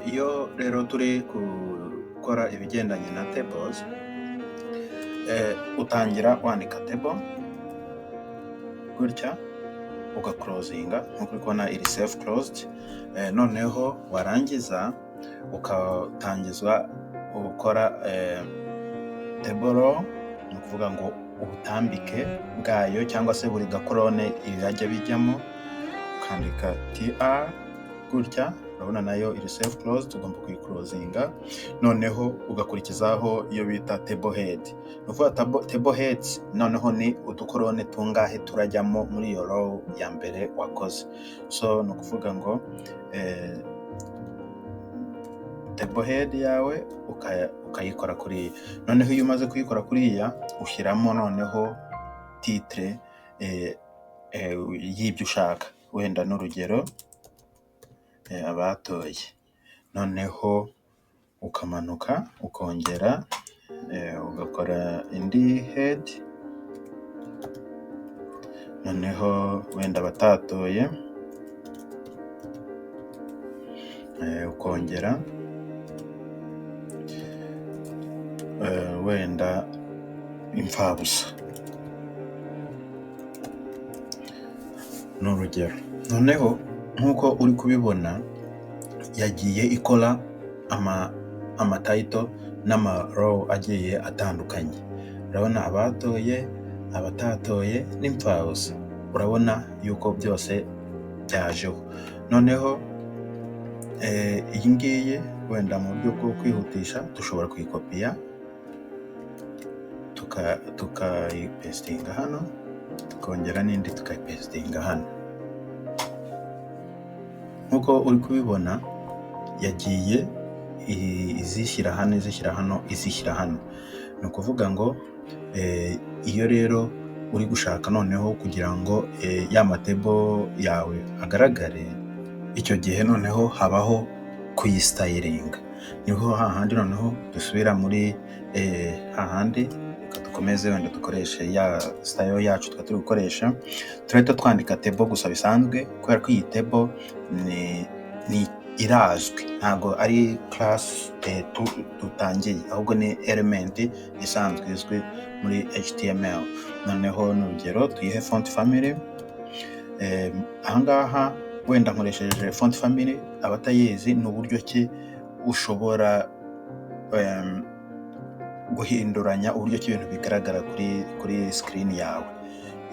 Iyo rero turi gukora ibigendanye na tables, utangira wandika table gutya, ugaclosinga nk'uko uri kubona iri self closed, noneho warangiza ukatangiza ukora table row, ni ukuvuga ngo ubutambike bwayo cyangwa se buri gakorone ibirajya bijyamo, ukandika tr gutya, urabona nayo iri self closed, ugomba kuyiclosinga, noneho ugakurikizaho iyo bita table head. Ni ukuvuga table heads noneho ni udukorone tungahe turajyamo muri iyo row ya mbere wakoze. So ni ukuvuga ngo table head yawe ukayikora kuriya, noneho iyo umaze kuyikora kuriya ushyiramo noneho titre y'ibyo ushaka, wenda n'urugero abatoye, noneho ukamanuka ukongera ugakora indi head, noneho wenda abatatoye ukongera wenda imfabusa, ni urugero. Noneho nk'uko uri kubibona yagiye ikora amatitle n'amarow agiye atandukanye, urabona abatoye, abatatoye n'imfabusa, urabona yuko byose byajeho. Noneho iyi ngiyi wenda mu buryo bwo kwihutisha dushobora kuyikopiya tukayipastinga hano, tukongera n'indi tukayipastinga hano. Nk'uko uri kubibona yagiye izishyira hano, izishyira hano, izishyira hano. Ni ukuvuga ngo iyo rero uri gushaka noneho kugira ngo ya matable yawe agaragare, icyo gihe noneho habaho kuyistylinga, niho hahandi noneho dusubira muri hahandi, reka dukomeze wenda dukoreshe ya style yacu twari turi gukoresha, turahita twandika table gusa bisanzwe, kubera ko iyi table ni irazwi, ntabwo ari class dutangiye, ahubwo ni element isanzwe izwi muri HTML. Noneho ni urugero tuyihe font family, aha ngaha wenda nkoresheje font family, abatayizi ni uburyo ki ushobora guhinduranya uburyo ki ibintu bigaragara kuri screen yawe,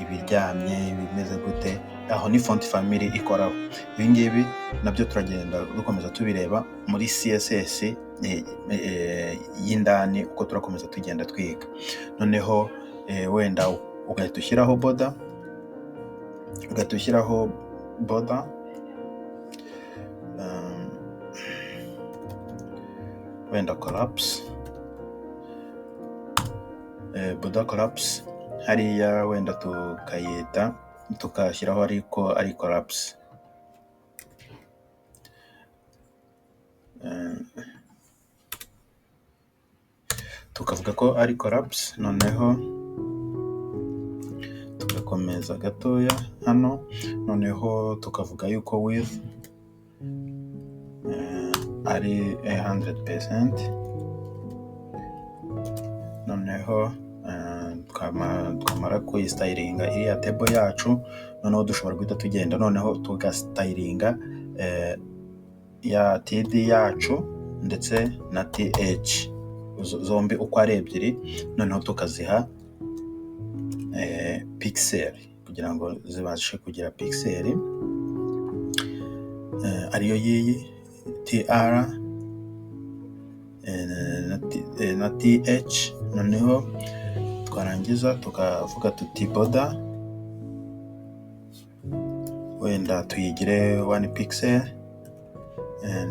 ibiryamye, ibimeze gute, aho ni font family ikoraho. Ibi ngibi nabyo turagenda dukomeza tubireba muri CSS y'indani uko turakomeza tugenda twiga. Noneho wenda ugahita ushyiraho border, ugahita ushyiraho border, wenda collapse, border collapse, hariya wenda tukayita tukashyiraho ariko ari collapse. Tukavuga ko ari collapse, noneho tugakomeza gatoya hano, noneho tukavuga yuko width ari 100%, noneho twamara kuyistylinga iriya table yacu, noneho dushobora guhita tugenda noneho tugastylinga ya td yacu ndetse na th zombi uko ari ebyiri, noneho tukaziha pixel kugira ngo zibashe kugira pixel, ariyo y'iyi tr na th, noneho twarangiza tukavuga tuti border wenda tuyigire 1 pixel,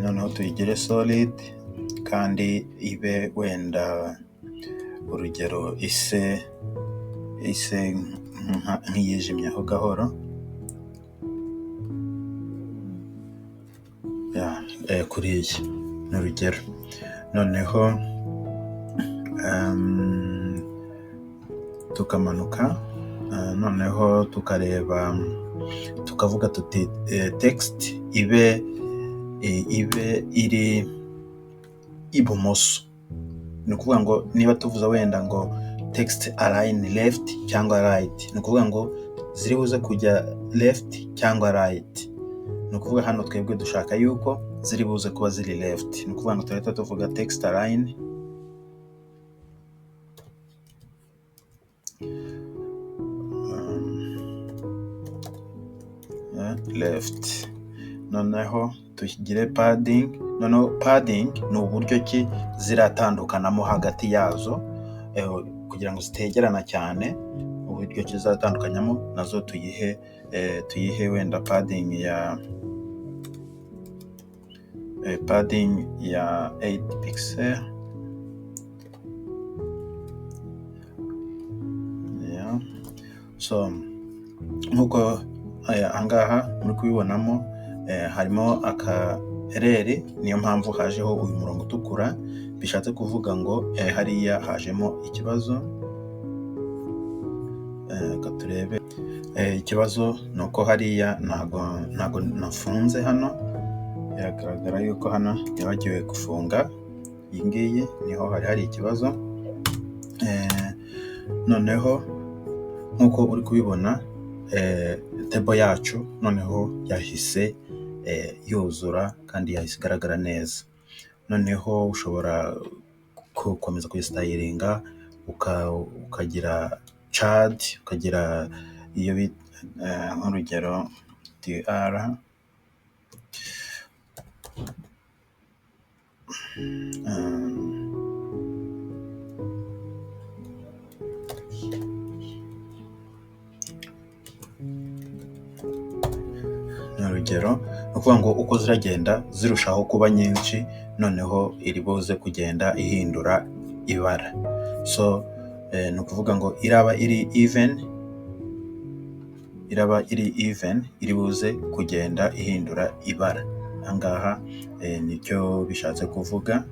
noneho tuyigire solid kandi ibe wenda urugero ise nk'iyijimyeho gahoro, kuriya ni urugero. Noneho tukamanuka, noneho tukareba tukavuga tuti text ibe ibe iri ibumoso. Ni ukuvuga ngo niba tuvuze wenda ngo text align left cyangwa right, ni ukuvuga ngo ziri buze kujya left cyangwa right. Ni ukuvuga hano twebwe dushaka yuko ziri buze kuba ziri left, ni ukuvuga ngo turahita tuvuga text align left, noneho tugire padding. Noneho padding ni uburyo ki ziratandukanamo hagati yazo kugira ngo zitegerana cyane, uburyo ki zizatandukanyamo nazo tuyihe wenda padding ya 8 pixel. So nk'uko ahangaha muri kubibonamo harimo aka error, niyo mpamvu hajeho uyu murongo utukura, bishatse kuvuga ngo hariya hajemo ikibazo. Reka turebe ikibazo ni uko hariya ntago nafunze hano, biragaragara yuko hano nibagiwe gufunga iyi ngiyi, niho hari hari ikibazo. Noneho nk'uko uri kubibona table yacu noneho yahise yuzura kandi yahise igaragara neza. Noneho ushobora gukomeza kuyistylinga ukagira chart, ukagira iyo nk'urugero tr ni urugero, ni ukuvuga ngo uko ziragenda zirushaho kuba nyinshi, noneho iri buze kugenda ihindura ibara. So ni ukuvuga ngo iraba iri even, iraba iri even, iri buze kugenda ihindura ibara. Aha ngaha nicyo bishatse kuvuga.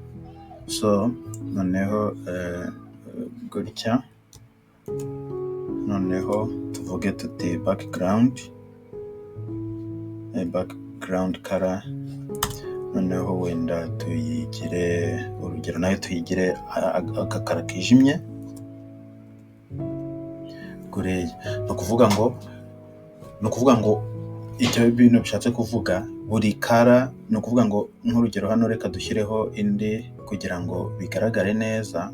So noneho gutya, noneho tuvuge tuti background color, noneho wenda tuyigire urugero nayo tuyigire agakara kijimye grey. Ni ukuvuga ngo icyo bino bishatse kuvuga buri color, ni ukuvuga ngo nk'urugero hano reka dushyireho indi kugira ngo bigaragare neza,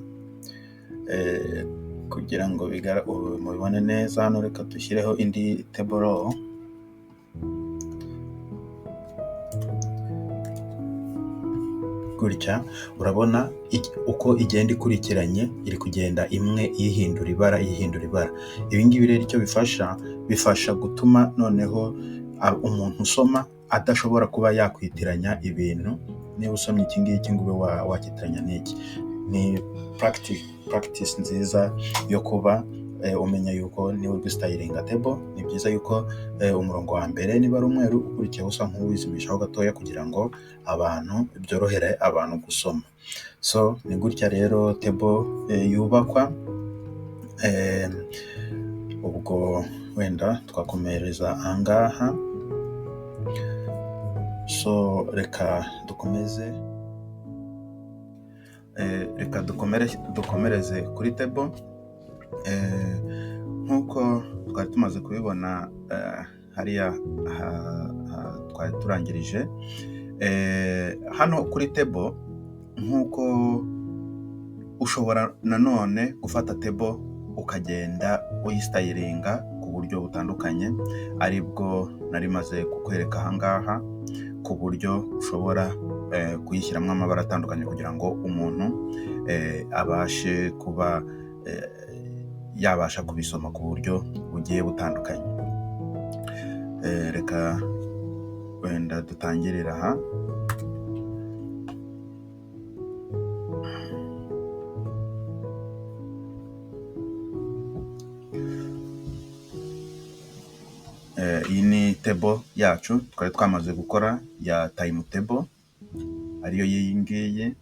kugira ngo mubibone neza. Hano reka dushyireho indi table row, gutya urabona uko igenda ikurikiranye, iri kugenda imwe ihindura ibara, ihindura ibara. Ibi ngibi rero icyo bifasha, bifasha gutuma noneho umuntu usoma adashobora kuba yakwitiranya ibintu. Niba usomye iki ngiki ngo ube wakitiranya n'iki, ni practice nziza yo kuba umenya yuko niba uri gustylinga table, ni byiza yuko umurongo wa mbere niba ari umweru, ukurikiyeho usa nk'uwizimishaho gatoya kugira ngo abantu byorohere abantu gusoma. So ni gutya rero table yubakwa. Ubwo wenda twakomereza aha ngaha. So reka dukomeze, reka dukomereze kuri table. Nk'uko twari tumaze kubibona hariya twari turangirije hano kuri table, nk'uko ushobora nanone gufata table ukagenda uyistylinga ku buryo butandukanye, aribwo nari maze kukwereka aha ngaha, ku buryo ushobora kuyishyiramo amabara atandukanye kugira ngo umuntu abashe kuba yabasha kubisoma ku buryo bugiye butandukanye. Reka wenda dutangirire aha. Iyi ni table yacu twari twamaze gukora ya time table, ariyo y'iyi ngiyi.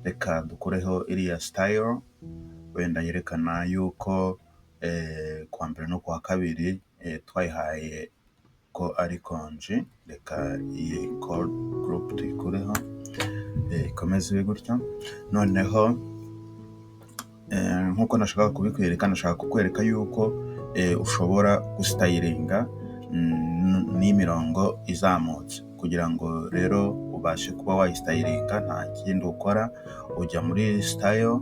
Reka dukureho iriya style wenda yerekana yuko kuwa mbere no kuwa kabiri twayihaye ko ari konji. Reka iyi col group tuyikureho, ikomeze ibe gutya. Noneho nk'uko nashaka kubikwereka, nashaka kukwereka yuko ushobora gustylinga n'imirongo izamutse. Kugira ngo rero ubashe kuba wayistylinga, nta kindi ukora, ujya muri style,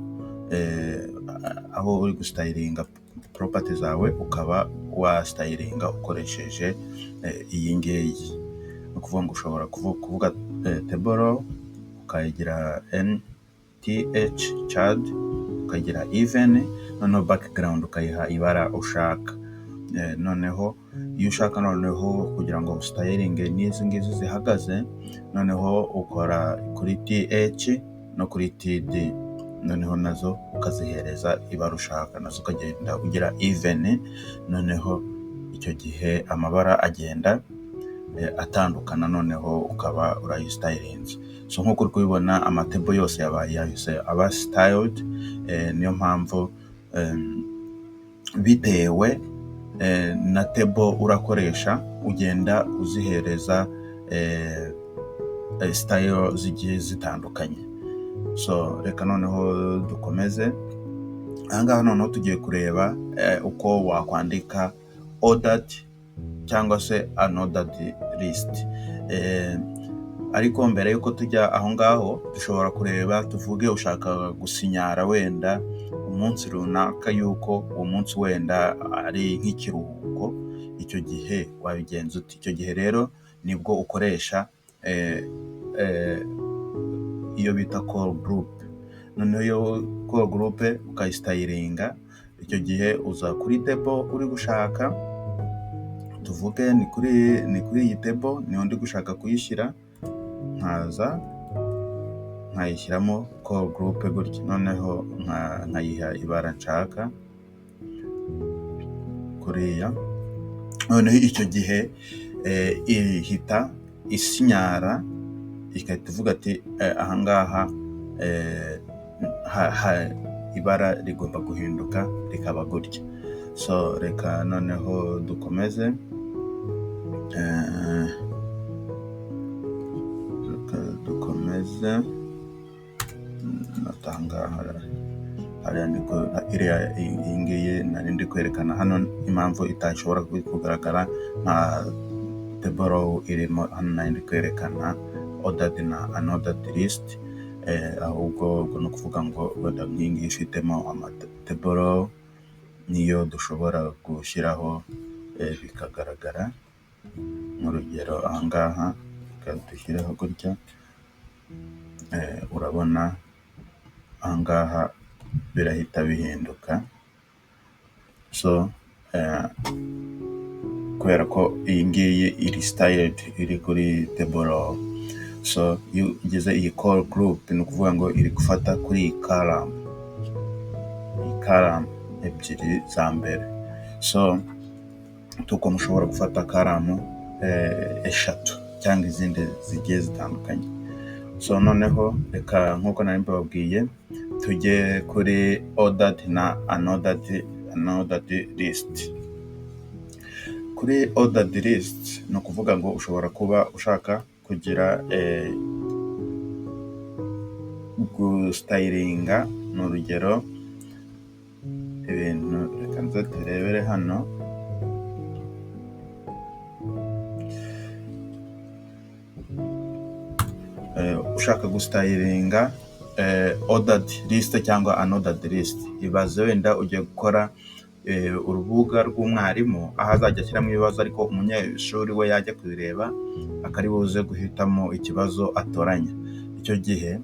aho uri gustylinga property zawe, ukaba wastylinga ukoresheje iyi ngiyi. Ni ukuvuga ngo ushobora kuvuga table row, ukayigira nth child, ukagira even, noneho background ukayiha ibara ushaka. Noneho iyo ushaka noneho kugira ngo ustylinge n'izi ngizi zihagaze, noneho ukora kuri th no kuri td, noneho nazo ukazihereza ibara ushaka, nazo ukagenda ugira even. Noneho icyo gihe amabara agenda atandukana, noneho ukaba urayistylinze. So nk'uko uri kubibona, amatable yose yabaye yahise aba styled. Niyo mpamvu bitewe na table urakoresha, ugenda uzihereza style zigiye zitandukanye. So reka noneho dukomeze. Ahangaha noneho tugiye kureba uko wakwandika ordered cyangwa se unordered list. Ariko mbere y'uko tujya aho ngaho, dushobora kureba, tuvuge ushaka gusinyara wenda umunsi runaka, yuko uwo munsi wenda ari nk'ikiruhuko. Icyo gihe wabigenza ute? Icyo gihe rero nibwo ukoresha iyo bita col group. Noneho iyo col group ukayistylinga, icyo gihe uza kuri table uri gushaka. Tuvuge ni kuri iyi table niho ndi gushaka kuyishyira, nkaza nkayishyiramo col group gutya, noneho nkayiha ibara nshaka kuriya. Noneho icyo gihe ihita isinyara, igahita ivuga ati ahangaha ibara rigomba guhinduka rikaba gutya. So reka noneho dukomeze. Reka dukomeze ahangaha hariya niko iriya iyi ngiyi nari ndi kwerekana hano, impamvu itashobora kugaragara nka table row irimo hano. Nari ndi kwerekana ordered na unordered list. Ahubwo ubwo ni ukuvuga ngo wenda nk'iyi ngiyi ifitemo amatable row niyo dushobora gushyiraho bikagaragara. Nk'urugero ahangaha reka dushyireho gutya. Urabona ahangaha birahita bihinduka. So kubera ko iyi ngiyi iri styled, iri kuri table row. So iyo ugize iyi col group, ni ukuvuga ngo iri gufata kuri iyi column, iyi column ebyiri za mbere. So tuko mushobora gufata column eshatu cyangwa izindi zigiye zitandukanye. So noneho reka, nk'uko nari mbabwiye, tujye kuri ordered na unordered list. Kuri ordered list, ni ukuvuga ngo ushobora kuba ushaka kugira gustylinga, ni urugero ibintu, reka nze turebere hano. Ushaka gustylinga ordered list cyangwa unordered list, ibaze wenda ugiye gukora urubuga rw'umwarimu, aho azajya ashyiramo ibibazo, ariko umunyeshuri we yajya kubireba akari buze guhitamo ikibazo atoranya. Icyo gihe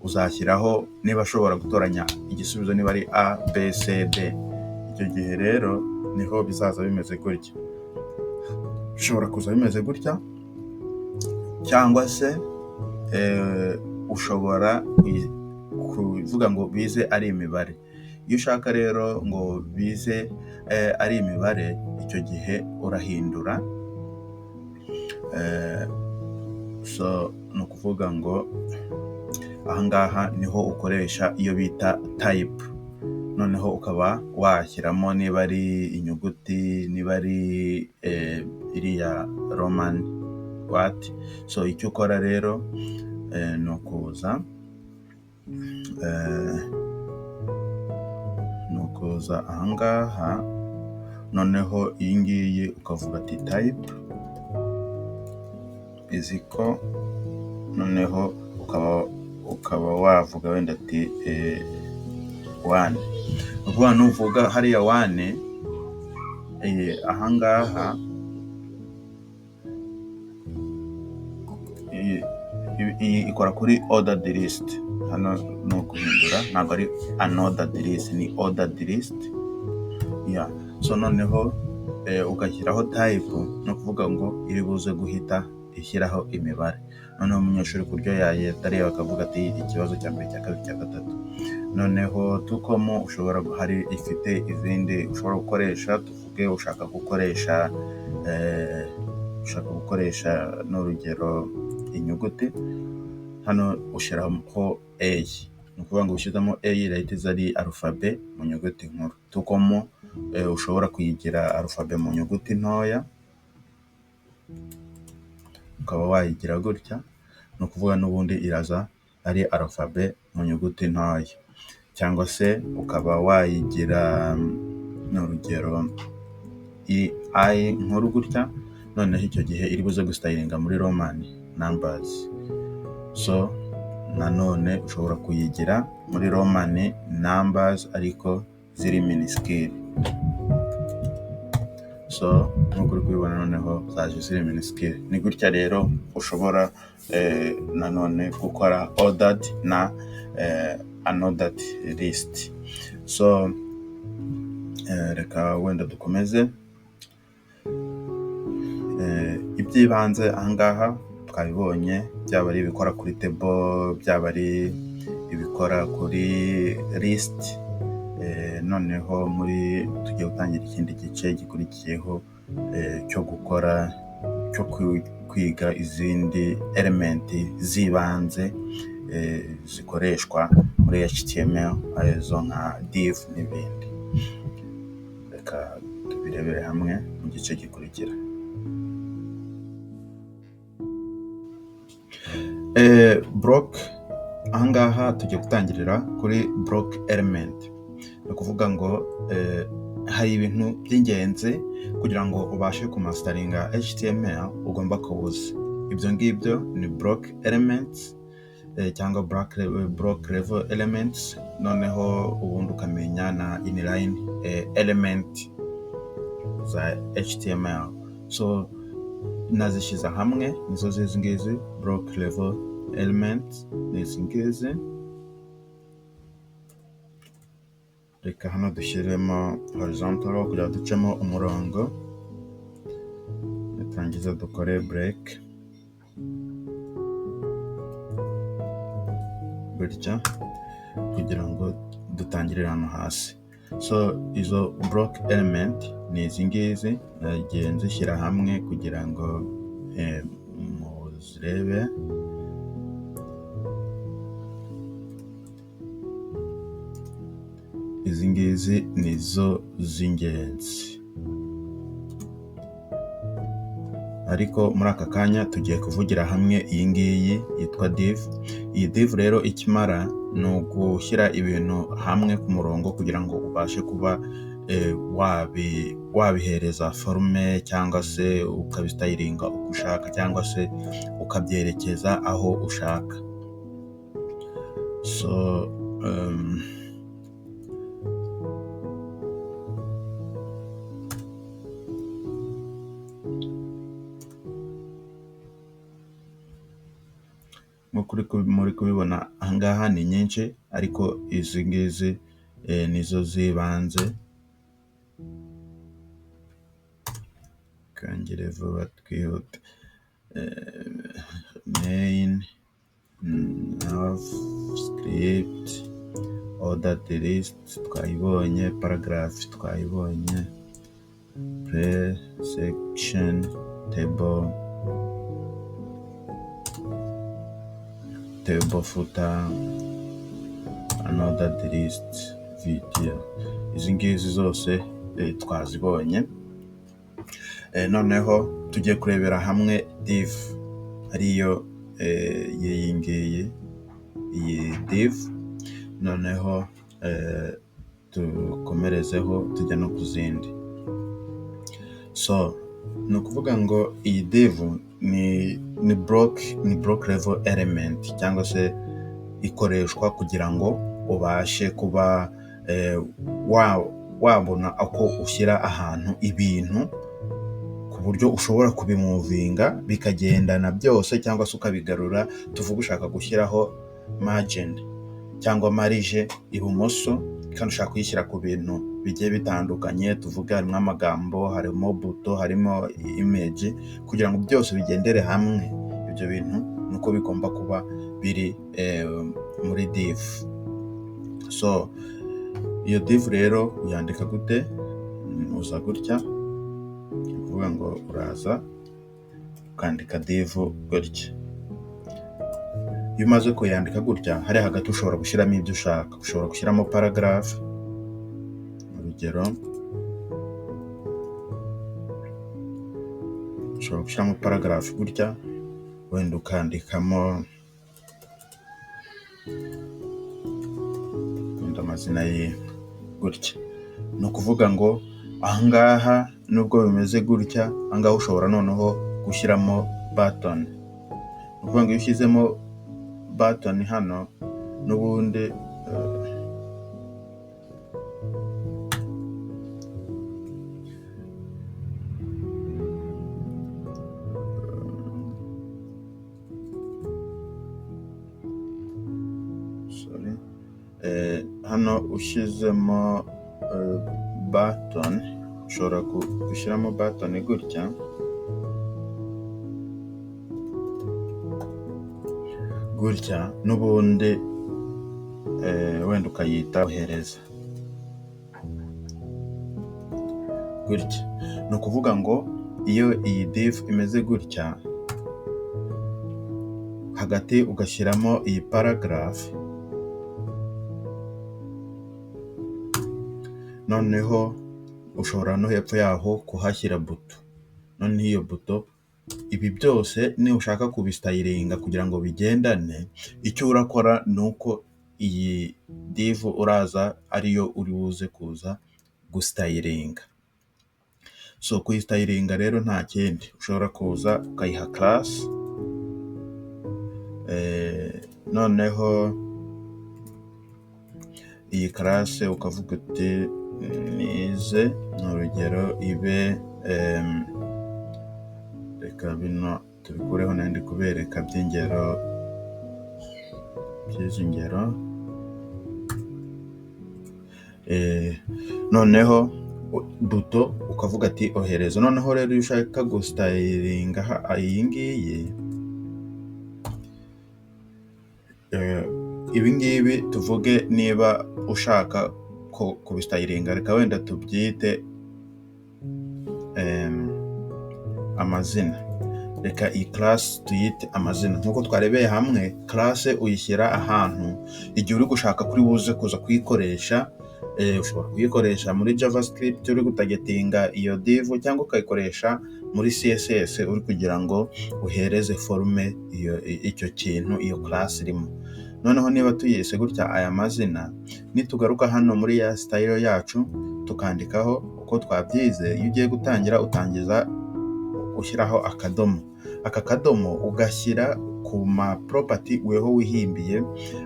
uzashyiraho niba ashobora gutoranya igisubizo, niba ari A, B, C, D. Icyo gihe rero niho bizaza bimeze gutya. Bishobora kuza bimeze gutya, cyangwa se ushobora kuvuga ngo bize ari imibare. Iyo ushaka rero ngo bize ari imibare, icyo gihe urahindura. So ni ukuvuga ngo ahangaha niho ukoresha iyo bita type. Noneho ukaba washyiramo niba ari inyuguti, niba ari iriya Roman what. So icyo ukora rero ni ukuza ahangaha, noneho iyi ngiyi ukavuga ati type iziko, noneho ukaba wavuga wenda ati one. Ni ukuvuga nuvuga hariya one, ahangaha iyi ikora kuri ordered list. Hano ni uguhindura, ntabwo ari unordered list, ni ordered list. Yeah. So noneho ugashyiraho type, ni ukuvuga ngo iri buze guhita ishyiraho imibare. Noneho umunyeshuri ku buryo yahita areba akavuga ati ikibazo cya mbere, cya kabiri, cya gatatu. Noneho tukomo ushobora hari ifite izindi ushobora gukoresha, tuvuge ushaka gukoresha n'urugero inyuguti, hano ushyiraho A, ni ukuvuga ngo ushyizemo A irahita iza ari alphabet mu nyuguti nkuru. Tukomo ushobora kuyigira alphabet mu nyuguti ntoya, ukaba wayigira gutya, ni ukuvuga n'ubundi iraza ari alphabet mu nyuguti ntoya, cyangwa se ukaba wayigira n'urugero I nkuru gutya, noneho icyo gihe iri buze gustylinga muri Roman numbers. So nanone ushobora kuyigira muri Roman numbers ariko ziri minuscule. So nk'uko uri kubibona noneho zaje ziri minuscule. Ni gutya rero ushobora nanone gukora ordered na unordered list. So reka wenda dukomeze. Iby'ibanze ahangaha twabibonye, byaba ari ibikora kuri table, byaba ari ibikora kuri list, noneho muri tugiye gutangira ikindi gice gikurikiyeho cyo gukora, cyo kwiga izindi element z'ibanze zikoreshwa muri HTML, arizo nka div n'ibindi. Reka tubirebere hamwe mu gice gikurikira. Block, ahangaha tugiye gutangirira kuri block element. Ni ukuvuga ngo hari ibintu by'ingenzi kugira ngo ubashe kumasteringa HTML ugomba kuba uzi. Ibyo ngibyo ni block elements cyangwa block level elements, noneho ubundi ukamenya na inline element za HTML. So nazishyize hamwe, nizo zizi ngizi block level elements ni izi ngizi. Reka hano dushyiremo horizontal kugira ngo ducemo umurongo, niturangiza dukore break gutya kugira ngo dutangirire hano hasi. So izo block element ni izi ngizi, nagiye nzishyira hamwe kugira ngo muzirebe. Izi ngizi nizo z'ingenzi, ariko muri aka kanya tugiye kuvugira hamwe iyi ngiyi yitwa div. Iyi div rero icyo imara ni ugushyira ibintu hamwe ku murongo kugira ngo ubashe kuba wabihereza forme, cyangwa se ukabistylinga uko ushaka, cyangwa se ukabyerekeza aho ushaka. So nk'uko muri kubibona ahangaha ni nyinshi, ariko izi ngizi nizo z'ibanze. Kangire vuba twihute. Main, nav, script, ordered list twayibonye, paragraph twayibonye, pre section, table, table footer, unordered list, VT, izi ngizi zose twazibonye. Noneho tugiye kurebera hamwe div, ariyo y'iyi ngiyi, iyi div. Noneho dukomerezeho tujya no ku zindi. So ni ukuvuga ngo iyi div ni block level element, cyangwa se ikoreshwa kugira ngo ubashe kuba wabona uko ushyira ahantu ibintu ku buryo ushobora kubimovinga bikagendana byose, cyangwa se ukabigarura. Tuvuge ushaka gushyiraho margin cyangwa marge ibumoso, kandi ushaka kuyishyira ku bintu bigiye bitandukanye, tuvuge harimo amagambo, harimo buto, harimo image, kugira ngo byose bigendere hamwe. Ibyo bintu ni uko bigomba kuba biri muri div. So iyo div rero uyandika gute? Uza gutya, ni ukuvuga ngo uraza ukandika div gutya. Iyo umaze kuyandika gutya, hariya hagati ushobora gushyiramo ibyo ushaka. Ushobora gushyiramo paragraph, urugero ushobora gushyiramo paragraph gutya, wenda ukandikamo wenda amazina y'inka gutya. Ni ukuvuga ngo ahangaha nubwo bimeze gutya, ahangaha ushobora noneho gushyiramo button. Ni ukuvuga ngo iyo ushyizemo button hano n'ubundi sorry, hano ushyizemo button, ushobora gushyiramo button gutya, gutya, n'ubundi wenda ukayita ohereza gutya. Ni ukuvuga ngo iyo iyi div imeze gutya, hagati ugashyiramo iyi paragraph, noneho ushobora no hepfo yaho kuhashyira buto. Noneho iyo buto, ibi byose nushaka kubistylinga kugira ngo bigendane, icyo urakora ni uko iyi div uraza ariyo uri buze kuza gustylinga. So kuyistylinga rero nta kindi, ushobora kuza ukayiha class, noneho iyi class ukavuga uti nize, ni urugero ibe, reka bino tubikureho nari ndi kubereka by'ingero, by'izi ngero, noneho buto ukavuga ati ohereza. Noneho rero iyo ushaka gustylinga iyi ngiyi, ibi ngibi tuvuge niba ushaka kubistylinga, reka wenda tubyite amazina. Reka iyi class tuyite amazina. Nk'uko twarebeye hamwe, class uyishyira ahantu igihe uri gushaka kuri buze kuza kuyikoresha. Ushobora kuyikoresha muri JavaScript uri gutargetinga iyo div, cyangwa ukayikoresha muri CSS uri kugira ngo uhereze forme iyo icyo kintu iyo class irimo. Noneho niba tuyise gutya aya mazina, nitugaruka hano muri ya style yacu tukandikaho uko twabyize, iyo ugiye gutangira utangiza ushyiraho akadomo. Aka kadomo ugashyira ku ma property weho wihimbiye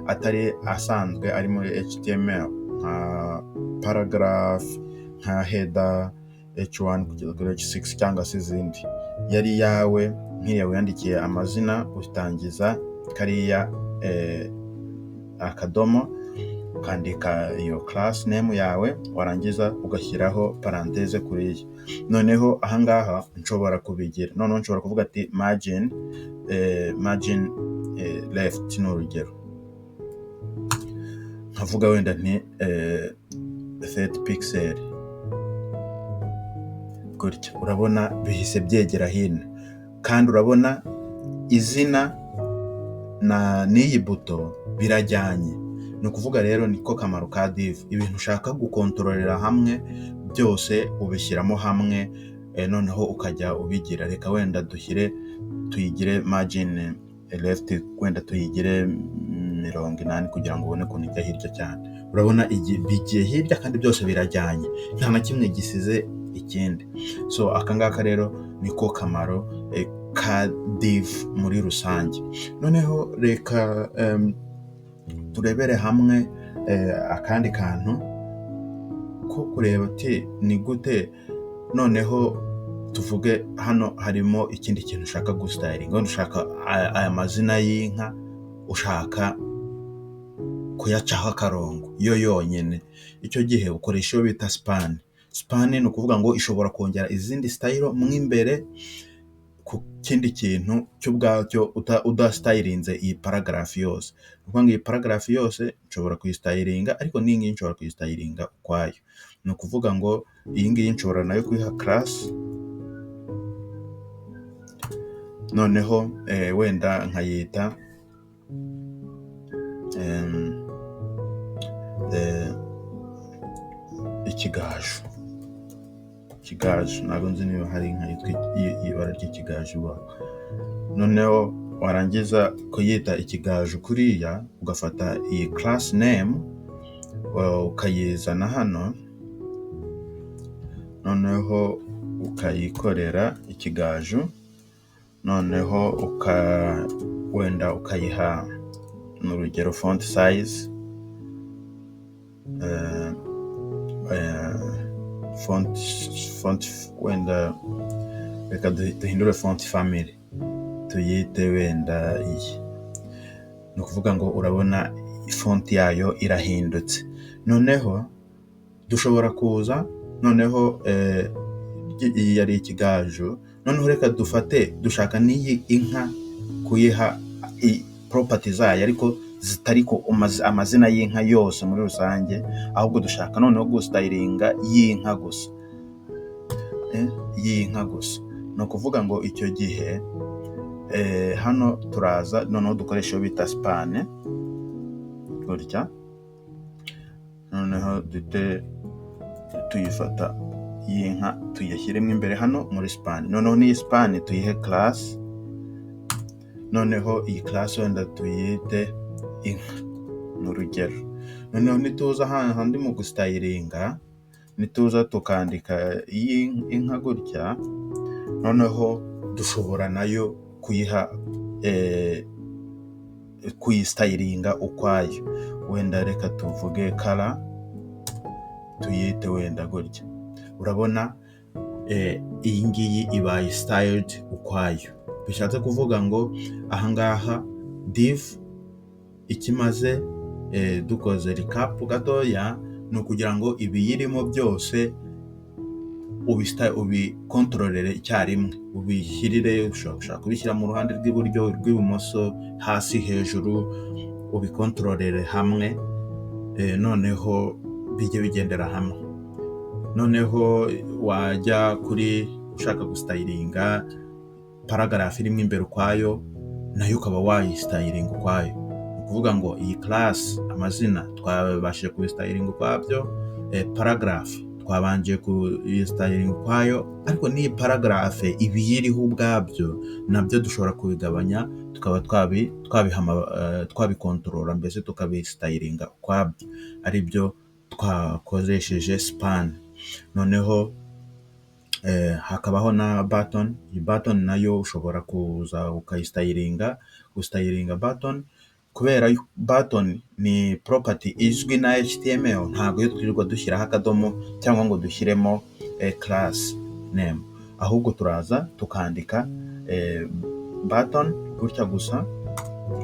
atari asanzwe ari muri HTML, nka paragraph, nka header, h1 kugeza kuri h6 cyangwa se izindi. Yari iyawe nk'iriya wiyandikiye amazina, utangiza kariya akadomo ukandika iyo class name yawe, warangiza ugashyiraho parenthèse kuriya. Noneho ahangaha nshobora kubigira, noneho nshobora kuvuga ati margin left, ni urugero, nkavuga wenda nti 30 pixel gutya. Urabona bihise byegera hino, kandi urabona izina na n'iyi buto birajyanye. Ni ukuvuga rero niko kamaro ka div. Ibintu ushaka gukontororera hamwe byose ubishyiramo hamwe, noneho ukajya ubigira. Reka wenda dushyire, tuyigire margin left, wenda tuyigire 80 kugira ngo ubone ukuntu ijya hirya cyane. Urabona bigiye hirya kandi byose birajyanye, nta na kimwe gisize ikindi. So aka ngaka rero niko kamaro ka div muri rusange. Noneho reka turebere hamwe akandi kantu ko kureba ati ni gute. Noneho tuvuge hano harimo ikindi kintu ushaka gusitayilinga, wenda ushaka aya mazina y'inka, ushaka kuyacaho akarongo yo yonyine. Icyo gihe ukoresha iyo bita span. Span ni ukuvuga ngo ishobora kongera izindi style mo imbere ku kindi kintu cy'ubwacyo udasitayilinze iyi paragraph yose. Ni ukuvuga ngo iyi paragraph yose nshobora kuyisitayilinga, ariko n'iyi ngiyi nshobora kuyisitayilinga ukwayo. Ni ukuvuga ngo iyi ngiyi nshobora nayo kuyiha class, noneho wenda nkayita ikigaju. Ikigaju, ntabwo nzi niba hari inka yitwa ibara ry'ikigaju ibaho. Noneho warangiza kuyita ikigaju kuriya, ugafata iyi class name ukayizana hano, noneho ukayikorera ikigaju, noneho wenda ukayiha, ni urugero, font size, font, wenda reka duhindure font family, tuyite wenda iyi. Ni ukuvuga ngo urabona font yayo irahindutse. Noneho dushobora kuza, noneho iyi yari ikigaju, noneho reka dufate, dushaka n'iyi inka kuyiha property zayo, ariko zitari ku amazina y'inka yose muri rusange, ahubwo dushaka noneho gusitayilinga y'inka gusa, y'inka gusa. Ni ukuvuga ngo icyo gihe hano turaza noneho dukoresha iyo bita span gutya, noneho duhite tuyifata y'inka tuyishyiremo imbere hano muri span. Noneho n'iyi span tuyihe class, noneho iyi class wenda tuyite inka, ni urugero. Noneho nituza hahandi mu gusitayilinga, nituza tukandika iyi inka gutya, noneho dushobora nayo kuyiha, kuyisitayilinga ukwayo. Wenda reka tuvuge color, tuyite wenda gutya. Urabona iyi ngiyi ibaye styled ukwayo. Bishatse kuvuga ngo ahangaha div ikimaze, dukoze recap gatoya, ni ukugira ngo ibiyirimo byose ubikontororere icyarimwe, ubishyirire, ushobora kubishyira mu ruhande rw'iburyo, rw'ibumoso, hasi, hejuru, ubikontororere hamwe, noneho bijye bigendera hamwe. Noneho wajya kuri ushaka gusitayilinga paragraph irimo imbere ukwayo, nayo ukaba wayisitayilinga ukwayo. Ni ukuvuga ngo iyi class, amazina twabashije kubisitayilinga ukwabyo, paragraph twabanje kuyisitayilinga ukwayo, ariko n'iyi paragraph ibiyiriho ubwabyo nabyo dushobora kubigabanya, tukaba twabikontorora, mbese tukabisitayilinga ukwabyo, aribyo twakoresheje span. Noneho hakabaho na button. Iyi button nayo ushobora kuza ukayisitayilinga. Gusitayilinga button, kubera button ni property izwi na HTML, ntabwo yo twirirwa dushyiraho akadomo cyangwa ngo dushyiremo class name, ahubwo turaza tukandika button gutya gusa,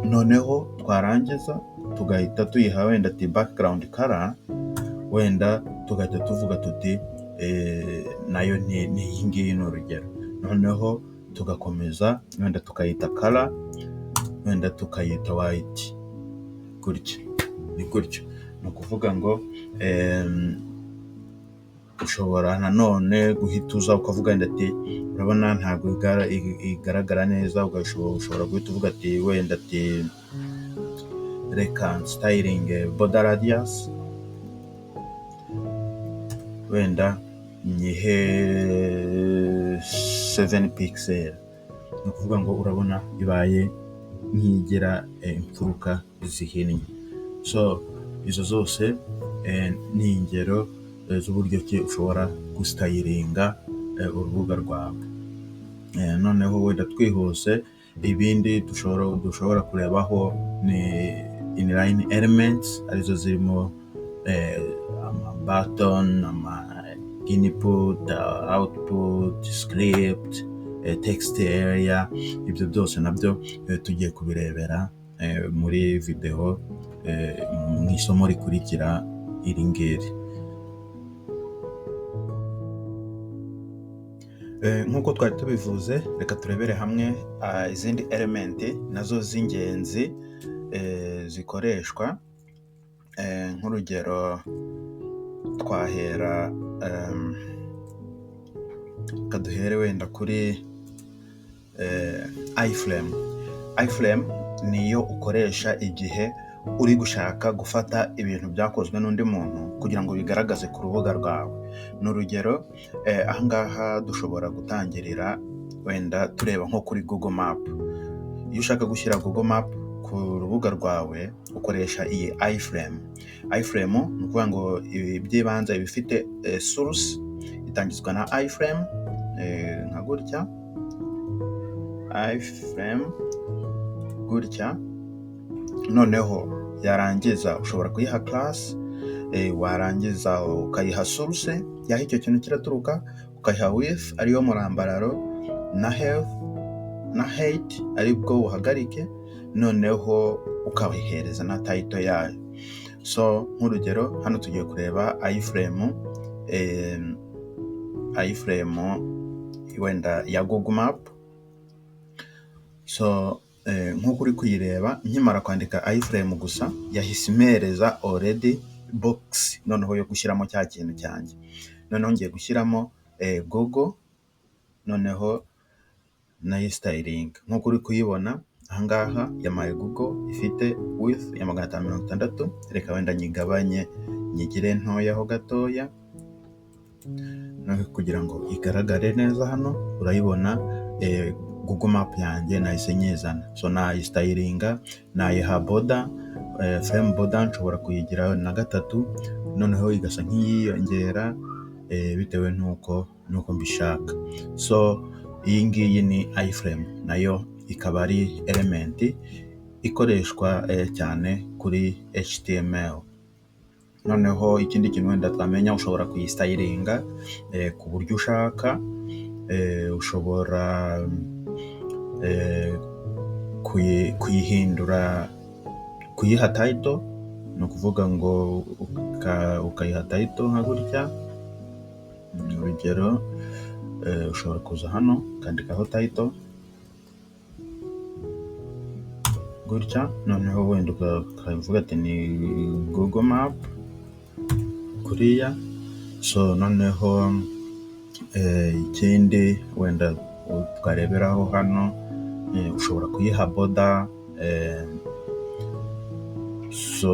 noneho twarangiza tugahita tuyiha wenda ati background color, wenda tugahita tuvuga tuti nayo ni iyi ngiyi, ni urugero. Noneho tugakomeza, wenda tukayita color, wenda tukayita white gutya, ni gutyo. Ni ukuvuga ngo ushobora nanone guhita uza ukavuga wenda ati urabona ntabwo igaragara neza, ushobora guhita uvuga ati wenda ati Reka nsitayiringe border radius, wenda nyihe 7 pixel. Ni ukuvuga ngo urabona ibaye nk'igira imfuruka zihinnye. So izo zose ni ingero z'uburyo ki ushobora gusitayiringa urubuga rwawe. Noneho wenda twihuse, ibindi dushobora kurebaho ni inline elements, arizo zirimo ama button, ama input, output, script, text area. Ibyo byose nabyo tugiye kubirebera muri video mu isomo rikurikira iri ngiri. Nk'uko twari tubivuze, reka turebere hamwe izindi element nazo z'ingenzi zikoreshwa. Nk'urugero twahera, reka duhere wenda kuri iframe. Iframe niyo ukoresha igihe uri gushaka gufata ibintu byakozwe n'undi muntu kugira ngo bigaragaze ku rubuga rwawe. Ni urugero, aha ngaha dushobora gutangirira wenda tureba nko kuri Google Map. Iyo ushaka gushyira Google Map ku rubuga rwawe, ukoresha iyi iframe. Iframe ni ukuvuga ngo iby'ibanze iba ifite source itangizwa na iframe, nka gutya, iframe gutya. Noneho yarangiza ushobora kuyiha class, warangiza ukayiha source y'aho icyo kintu kiraturuka, ukayiha width ariyo murambararo, na height, aribwo buhagarike, noneho ukayihereza na title yayo. So nk'urugero hano tugiye kureba iframe, iframe wenda ya Google Map. So nk'uko uri kuyireba, nkimara kwandika iframe gusa yahise impereza already box noneho yo gushyiramo cya kintu cyanjye. Noneho ngiye gushyiramo Google, noneho nayisitayiringa nk'uko uri kuyibona aha ngaha. Yampaye Google ifite width ya 560. Reka wenda nyigabanye, nyigire ntoya ho gatoya kugira ngo igaragare neza. Hano urayibona, Google Map yanjye nahise nyizana. So nayisitayiringa, nayiha border, frame border nshobora kuyigira na 3, noneho igasa nk'iyiyongera bitewe n'uko mbishaka. So iyi ngiyi ni iframe, nayo ikaba ari element ikoreshwa cyane kuri HTML. Noneho ikindi kintu wenda twamenya, ushobora kuyisitayiringa ku buryo ushaka, ushobora kuyihindura, kuyiha title. Ni ukuvuga ngo ukayiha title nka gutya. Urugero, ushobora kuza hano ukandikaho title gutya, noneho wenda ukavuga ati ni Google Map kuriya. So noneho ikindi wenda twareberaho hano, ushobora kuyiha border. So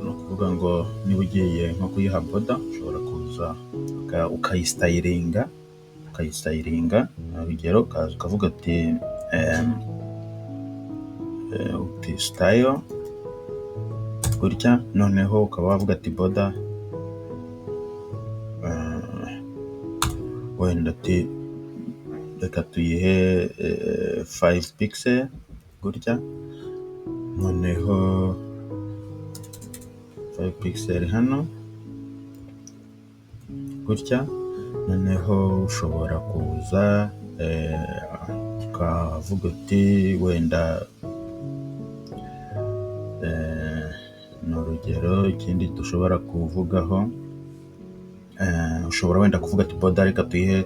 ni ukuvuga ngo niba ugiye nko kuyiha border, ushobora kuza ukayisitayiringa. Urugero ukaza ukavuga uti style gutya, noneho ukaba wavuga ati border wenda ati reka tuyihe 5 pixel gutya, noneho 5 pixel hano gutya. Noneho ushobora kuza ukavuga uti wenda, ni urugero, ikindi dushobora kuvugaho, ushobora wenda kuvuga ati border reka tuyihe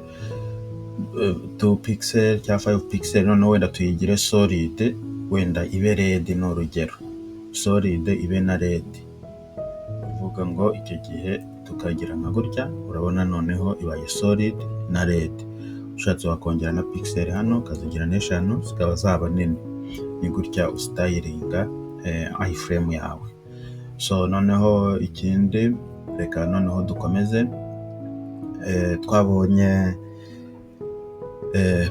2 pixel cyangwa 5 pixel, noneho wenda tuyigire solid, wenda ibe red. Ni urugero, solid ibe na red, kuvuga ngo icyo gihe tukagira nka gutya. Urabona noneho ibaye solid na red. Ushatse wakongera na pixel hano ukazigira n'eshanu, zikaba zaba nini. Ni gutya usitayiringa iframe yawe. So noneho ikindi, reka noneho dukomeze. Twabonye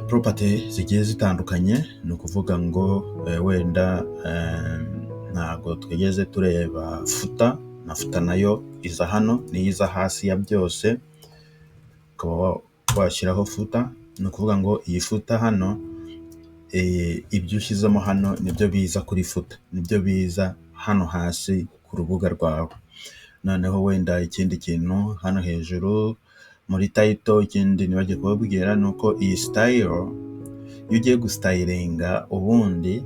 property zigiye zitandukanye, ni ukuvuga ngo wenda ntabwo twigeze tureba footer, na footer nayo iza hano, niyo iza hasi ya byose, ukaba washyiraho footer. Ni ukuvuga ngo iyi footer hano, ibyo ushyizemo hano nibyo biza kuri footer, nibyo biza hano hasi ku rubuga rwawe. Noneho wenda ikindi kintu hano hejuru muri title, ikindi nibagiwe kubabwira ni uko iyi style, iyo ugiye gusitayiringa ubundi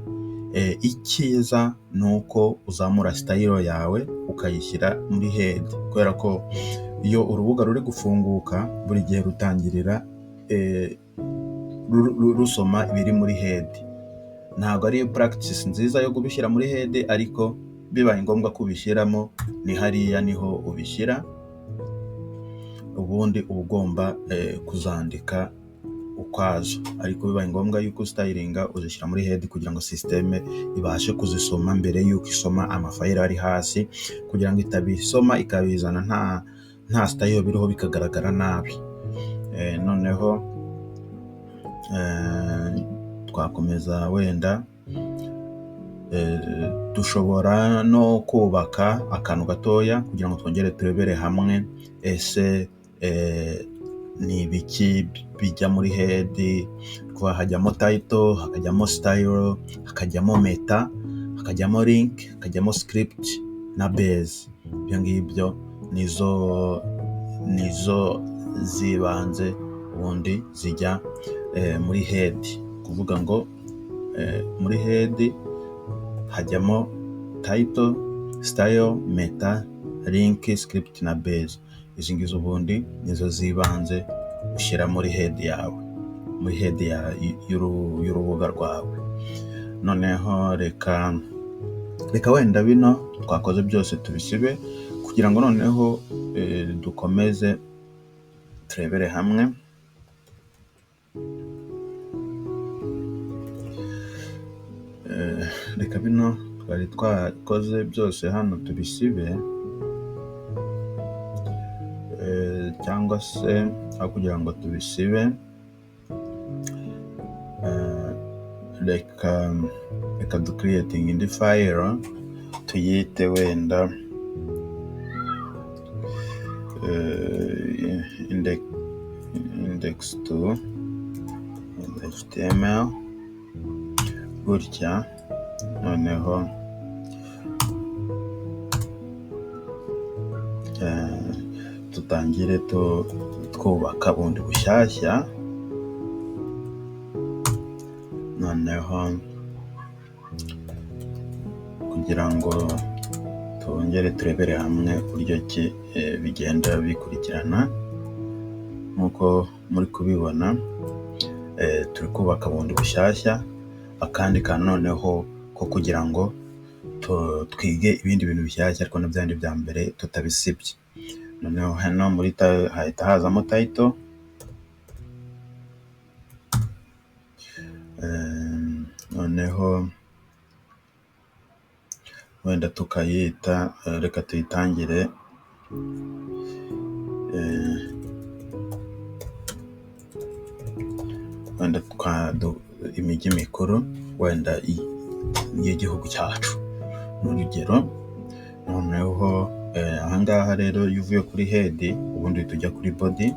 icyiza ni uko uzamura style yawe ukayishyira muri head, kubera ko iyo urubuga ruri gufunguka buri gihe rutangirira rusoma ibiri muri head. Ntabwo ari practice nziza yo kubishyira muri head, ariko bibaye ngombwa ko ubishyiramo ni hariya niho ubishyira, ubundi uba ugomba kuzandika ukwazo, ariko bibaye ngombwa yuko usitayiringa uzishyira muri head kugira ngo système ibashe kuzisoma mbere yuko isoma amafayili ari hasi, kugira ngo itabisoma ikabizana nta style biriho bikagaragara nabi. Noneho twakomeza, wenda dushobora no kubaka akantu gatoya kugira ngo twongere turebere hamwe ese ni ibiki bijya muri head. Hajyamo title, hakajyamo style, hakajyamo meta, hakajyamo link, hakajyamo script na base. Ibyo ngibyo nizo z'ibanze ubundi zijya muri head. Kuvuga ngo muri head hajyamo title, style, meta, link, script na base. Izi ngizo ubundi nizo z'ibanze ushyira muri head yawe, muri head y'urubuga rwawe. Noneho reka wenda bino twakoze byose tubisibe kugira ngo noneho dukomeze turebere hamwe. Reka bino twari twakoze byose hano tubisibe, cyangwa se aho kugira ngo tubisibe, reka dukiriyetinge indi file tuyite wenda index 2 html gutya. Noneho dutangire twubaka bundi bushyashya. Noneho kugira ngo twongere turebere hamwe uburyo ki bigenda bikurikirana, nk'uko muri kubibona turi kubaka bundi bushyashya akandi kantu noneho ko kugira ngo twige ibindi bintu bishyashya, ariko na byandi bya mbere tutabisibye. Noneho hano muri hahita hazamo title, noneho wenda tukayita, reka tuyitangire wenda imijyi mikuru wenda y'igihugu cyacu ni urugero. Noneho ahangaha rero iyo uvuye kuri head ubundi uhita ujya kuri body.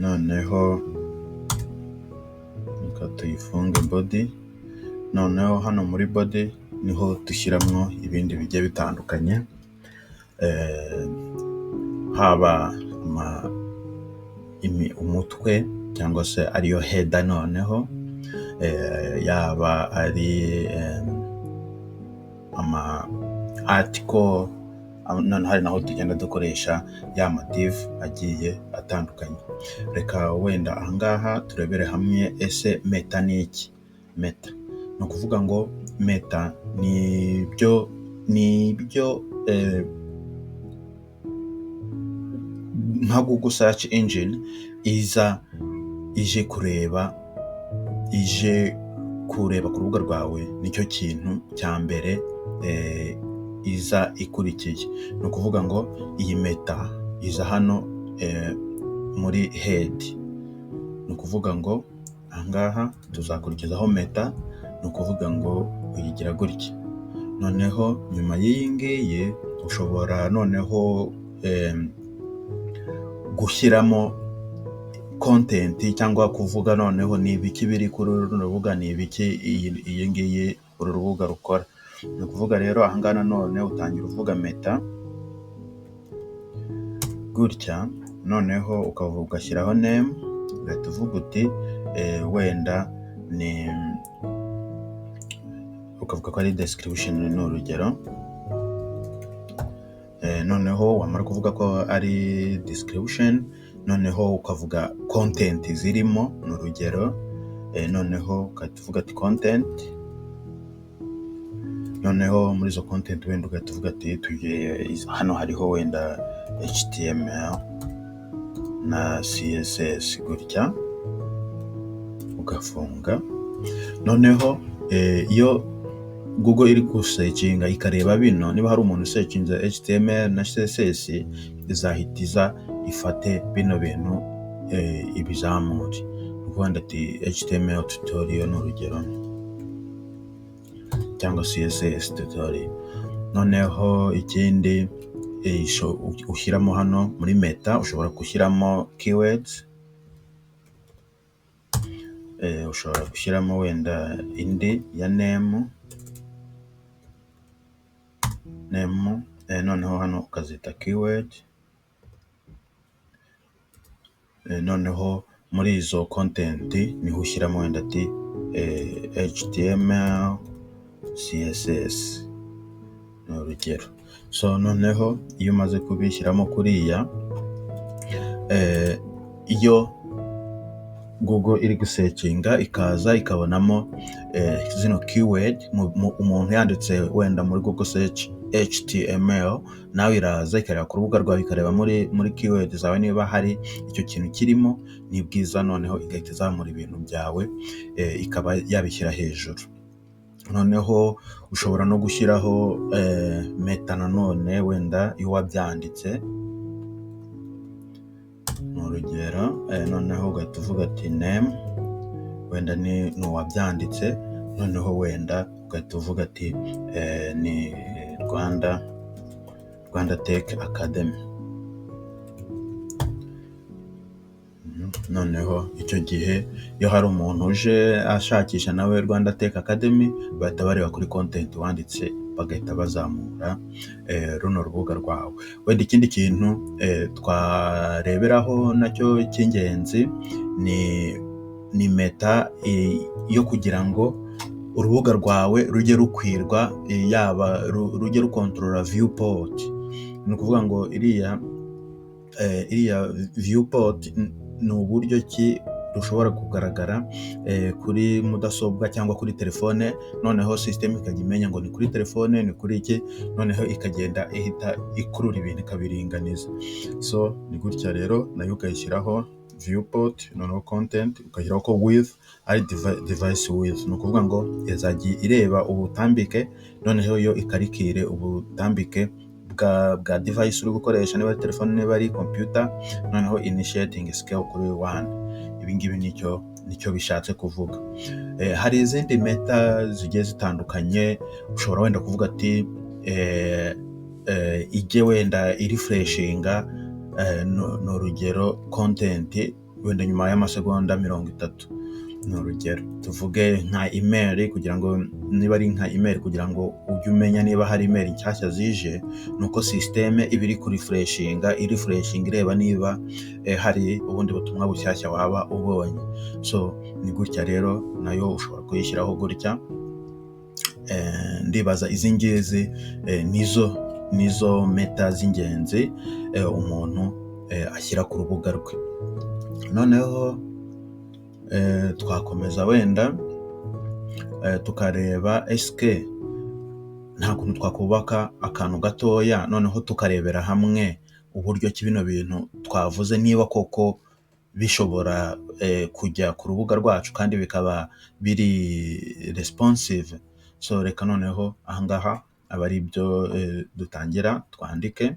Noneho reka tuyifunge body. Noneho hano muri body niho dushyiramo ibindi bigiye bitandukanye, haba umutwe cyangwa se ariyo header, noneho yaba ari ama article, noneho hari naho tugenda dukoresha ya ma div agiye atandukanye. Reka wenda ahangaha turebere hamwe ese meta ni iki. Meta ni ukuvuga ngo meta ni ibyo nka Google search engine. iza ije kureba, ije kureba ku rubuga rwawe, nicyo kintu cya mbere iza ikurikiye. Ni ukuvuga ngo iyi meta iza hano muri head. Ni ukuvuga ngo aha ngaha tuzakurikizaho meta, ni ukuvuga ngo uyigira gutya. Noneho nyuma y'iyi ngiyi ushobora noneho gushyiramo content cyangwa kuvuga noneho ni ibiki biri kuri runo rubuga, ni ibiki iyi ngiyi uru rubuga rukora. Ni ukuvuga rero aha ngaha nanone utangira uvuga meta gutya, noneho ugashyiraho name, ugahita uvuga uti wenda ni, ukavuga ko ari description, ni urugero. Noneho wamara kuvuga ko ari description, noneho ukavuga content zirimo, ni urugero. Noneho ugahita uvuga ati content, noneho muri izo content wenda ugahita uvuga ati tugiye hano hariho wenda HTML na CSS gutya, ugafunga. Noneho iyo Google iri gusearchinga ikareba bino, niba hari umuntu usearchinze HTML na CSS, izahita iza ifate bino bintu ibizamure. Ni ukuvuga ati HTML tutorial, ni urugero, cyangwa CSS tutorial. Noneho ikindi ushyiramo hano muri meta, ushobora gushyiramo keywords, ushobora gushyiramo wenda indi ya name, name, noneho hano ukazita keyword. Noneho muri izo content niho ushyiramo wenda ati HTML, CSS, ni urugero. So noneho iyo umaze kubishyiramo kuriya, iyo Google iri gusearchinga ikaza ikabonamo zino keyword, umuntu yanditse wenda muri Google search HTML, nawe iraza ikareba ku rubuga rwawe, ikareba muri keyword zawe niba hari icyo kintu kirimo, ni bwiza, noneho igahita izamura ibintu byawe, ikaba yabishyira hejuru. Noneho ushobora no gushyiraho meta nanone wenda y'uwabyanditse, ni urugero. Noneho ugahita uvuga ati name wenda ni uwabyanditse, noneho wenda ugahita uvuga ati ni Rwanda Tech Academy. Noneho icyo gihe iyo hari umuntu uje ashakisha nawe Rwanda Tech Academy, bahita bareba kuri content wanditse, bagahita bazamura runo rubuga rwawe. Wenda ikindi kintu twareberaho nacyo cy'ingenzi ni meta yo kugira ngo urubuga rwawe rujye rukwirwa, yaba rujye rucontrola viewport. Ni ukuvuga ngo iriya viewport ni uburyo ki rushobora kugaragara kuri mudasobwa cyangwa kuri telefone, noneho sisiteme ikajya imenya ngo ni kuri telefone, ni kuri iki, noneho ikagenda ihita ikurura ibintu ikabiringaniza. So ni gutya rero nayo ukayishyiraho viewport, noneho content ukashyiraho ko width ari device width. Ni ukuvuga ngo izajya ireba ubutambike, noneho yo ikarikire ubutambike bwa device uri gukoresha, niba ari telefone, niba ari computer, noneho initiating scale kuri one. Ibi ngibi nicyo bishatse kuvuga. Hari izindi meta zigiye zitandukanye, ushobora wenda kuvuga ati ijye wenda irefreshinga, ni urugero, content wenda nyuma y'amasegonda 30, ni urugero. Tuvuge nka email, kugira ngo niba ari nka email, kugira ngo ujye umenya niba hari email nshyashya zije, ni uko sisiteme iba iri kurefreshinga, irefreshinga ireba niba hari ubundi butumwa bushyashya waba ubonye. So ni gutya rero nayo ushobora kuyishyiraho gutya. Ndibaza izi ngizi nizo meta z'ingenzi umuntu ashyira ku rubuga rwe. Noneho twakomeza wenda tukareba esike nta kuntu twakubaka akantu gatoya, noneho tukarebera hamwe uburyo ki bino bintu twavuze niba koko bishobora kujya ku rubuga rwacu kandi bikaba biri responsive. So reka noneho ahangaha aba ari byo dutangira twandike,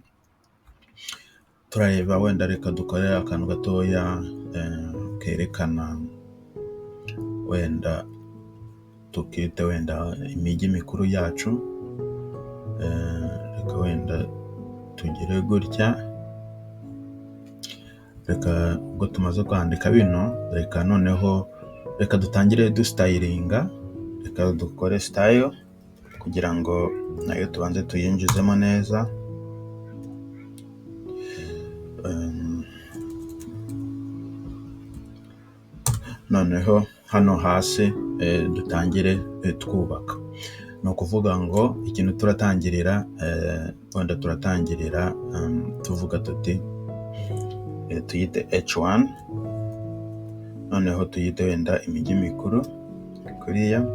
turareba wenda reka dukore akantu gatoya kerekana wenda tukite wenda imijyi mikuru yacu, reka wenda tugire gutya, reka ubwo tumaze kwandika bino, reka noneho reka dutangire dustayiringa, reka dukore style kugira ngo nayo tubanze tuyinjizemo neza. Noneho hano hasi dutangire twubaka. Ni ukuvuga ngo ikintu turatangirira wenda turatangirira tuvuga tuti tuyite H1, noneho tuyite wenda imijyi mikuru kuriya,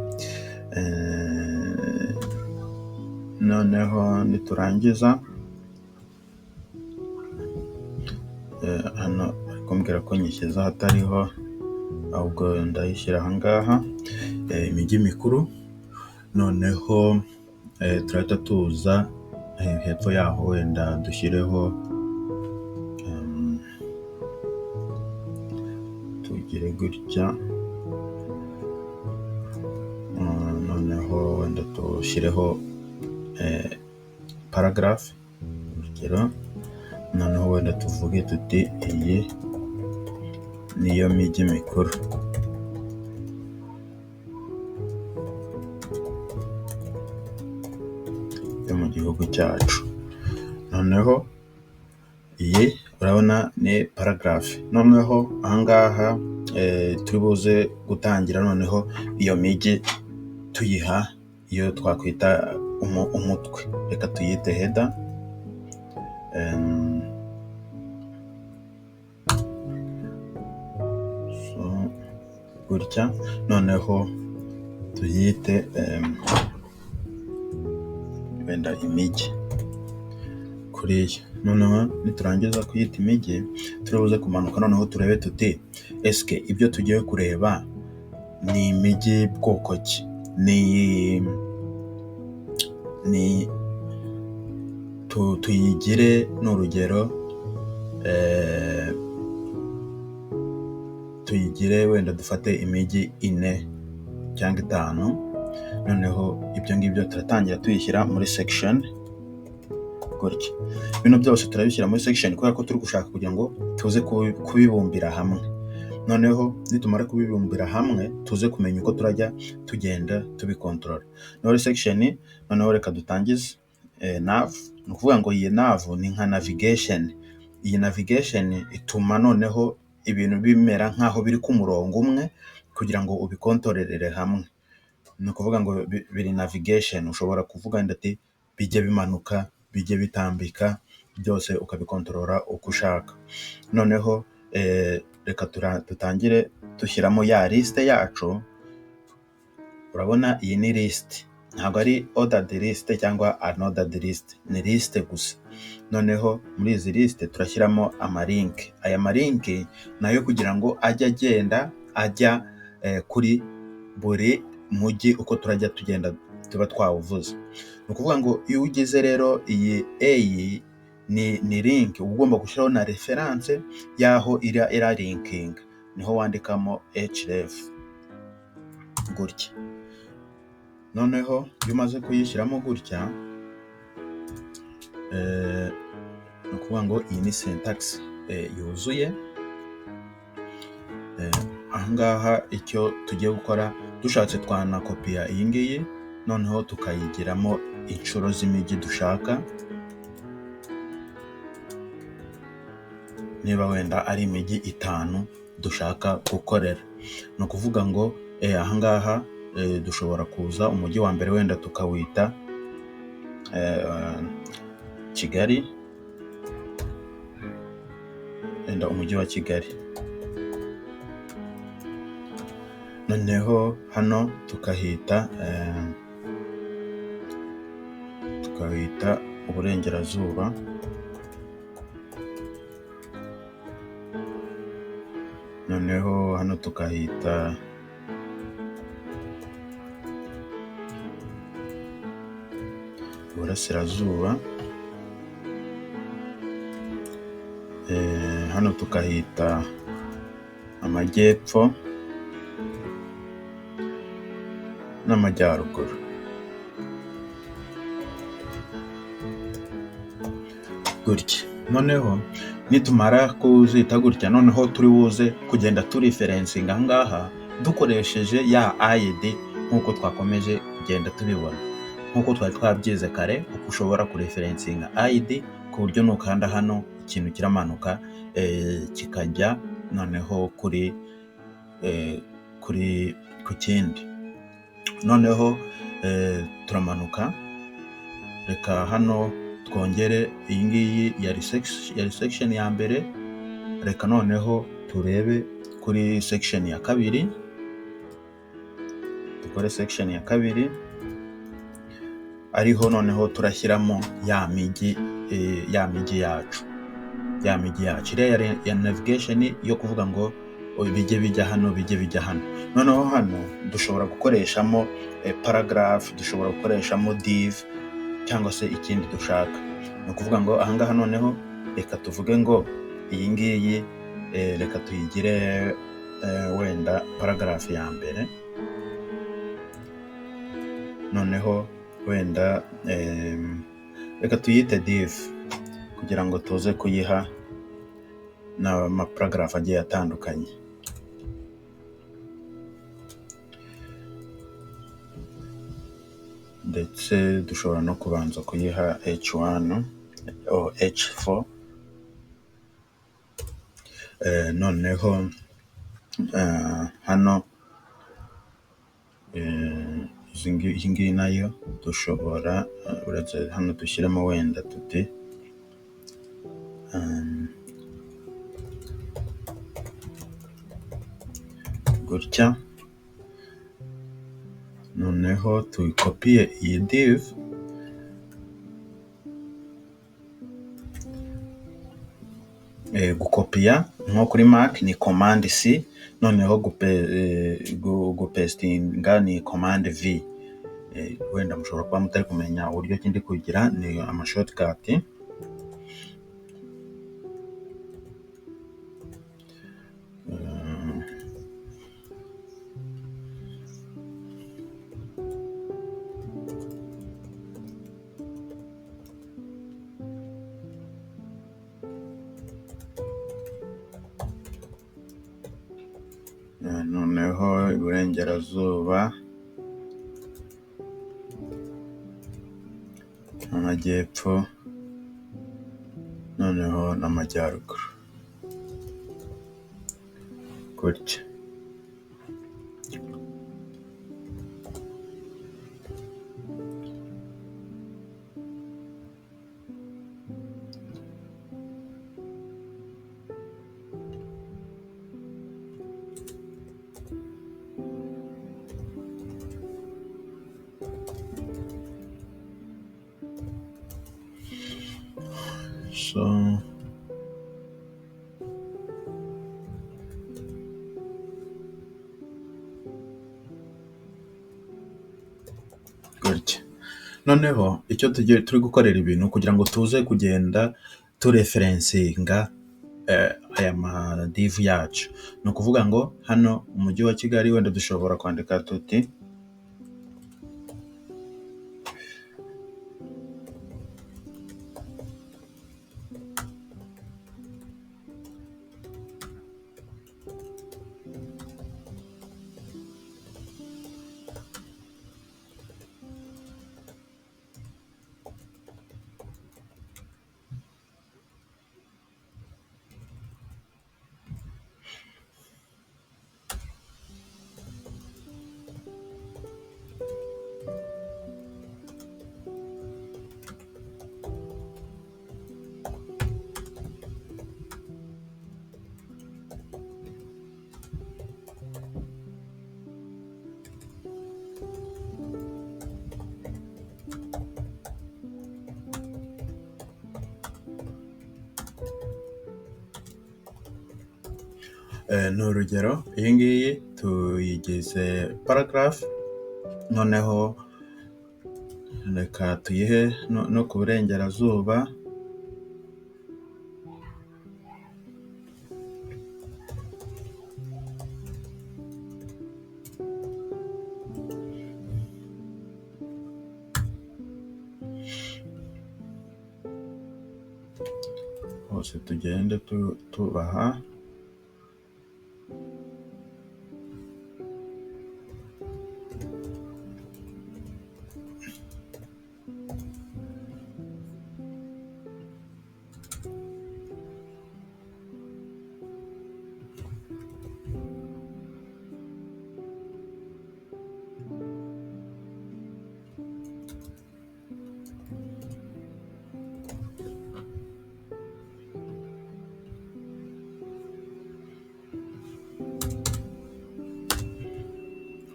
noneho niturangiza hano bari kumbwira ko nyishyize ahatariho, ahubwo ndayishyira ahangaha imijyi mikuru. Noneho turahita tuza hepfo yaho wenda dushyireho tugire gutya, noneho wenda dushyireho paragraph urugero, noneho wenda tuvuge tuti iyi niyo mijyi mikuru. Yo mu gihugu cyacu. Noneho iyi urabona ni paragraph. Noneho ahangaha turi buze gutangira noneho iyo mijyi tuyiha iyo twakwita umutwe, reka tuyite header. So gutya, noneho tuyite wenda imijyi kuriya. Noneho niturangiza kuyita imijyi turi buze kumanuka noneho turebe tuti eske ibyo tugiye kureba ni imijyi bwoko ki, ni tuyigire n'urugero, tuyigire wenda dufate imijyi 4 cyangwa 5, noneho ibyo ngibyo turatangira tuyishyira muri section gutya. Bino byose turabishyira muri section kubera ko turi gushaka kugira ngo tuze kubibumbira hamwe. Noneho nitumara kubibumbira hamwe tuze kumenya uko turajya tugenda tubikontorora. Muri section noneho reka dutangize nav. Ni ukuvuga ngo iyi nav ni nka navigation. Iyi navigation ituma noneho ibintu bimera nk'aho biri ku murongo umwe kugira ngo ubikontorerere hamwe. Ni ukuvuga ngo biri navigation, ushobora kuvuga ati bijye bimanuka, bijye bitambika, byose ukabikontorora uko ushaka. Noneho reka dutangire dushyiramo ya liste yacu. Urabona iyi ni list, ntabwo ari ordered list cyangwa unordered list, ni list gusa. Noneho muri izi list turashyiramo amalink. Aya malink nayo kugira ngo ajye agenda ajya kuri buri mujyi uko turajya tugenda tuba twawuvuze. Ni ukuvuga ngo iyo ugize rero iyi A ni link, uba ugomba gushyiraho na reference y'aho ira linking, niho wandikamo href gutya. Noneho iyo umaze kuyishyiramo gutya, ni ukuvuga ngo iyi ni syntax yuzuye. Ahangaha icyo tugiye gukora, dushatse twanakopiya iyi ngiyi noneho tukayigiramo inshuro z'imijyi dushaka, niba wenda ari imijyi 5 dushaka gukorera. Ni ukuvuga ngo ahangaha dushobora kuza umujyi wa mbere wenda tukawita Kigali, wenda umujyi wa Kigali. Noneho hano tukahita Uburengerazuba. Noneho hano tukahita Iburasirazuba, hano tukahita Amajyepfo n'Amajyaruguru gutya. Noneho nitumara kuzita gutya, noneho turi buze kugenda tureferensinga aha ngaha dukoresheje ya ID nk'uko twakomeje kugenda tubibona, nk'uko twari twabyize kare, uko ushobora kureferensinga ID ku buryo nukanda hano ikintu kiramanuka kikajya noneho kuri kuri ku kindi. Noneho turamanuka, reka hano twongere iyi ngiyi yari section ya mbere, reka noneho turebe kuri section ya kabiri, dukore section ya kabiri ariho noneho turashyiramo ya mijyi yacu, ya mijyi yacu iriya yari ya navigation yo kuvuga ngo bijye bijya hano, bijye bijya hano. Noneho hano dushobora gukoreshamo paragraph, dushobora gukoreshamo div cyangwa se ikindi dushaka. Ni ukuvuga ngo aha ngaha noneho reka tuvuge ngo iyi ngiyi reka tuyigire wenda paragraph ya mbere, noneho wenda reka tuyite div kugira ngo tuze kuyiha n'amaparagraph agiye atandukanye. Ndetse dushobora no kubanza kuyiha H1 o H4, noneho hano iyi ngiyi nayo dushobora, uretse hano dushyiremo wenda tuti gutya, noneho tuyikopiye iyi div, gukopiya nko kuri Mac ni command C, noneho gupesitinga ni command V. Wenda mushobora kuba mutari kumenya uburyo ki ndi kugira, ni amashortcut. Noneho Iburengerazuba, Amajyepfo, noneho n'Amajyaruguru gutya. So gutya. Noneho icyo tugiye turi gukorera ibintu kugira ngo tuze kugenda tureferensinga aya madivu yacu, ni ukuvuga ngo hano umujyi wa Kigali wenda dushobora kwandika tuti Ni urugero, iyi ngiyi tuyigize paragraph, noneho reka tuyihe no ku burengerazuba. Hose tugende tubaha.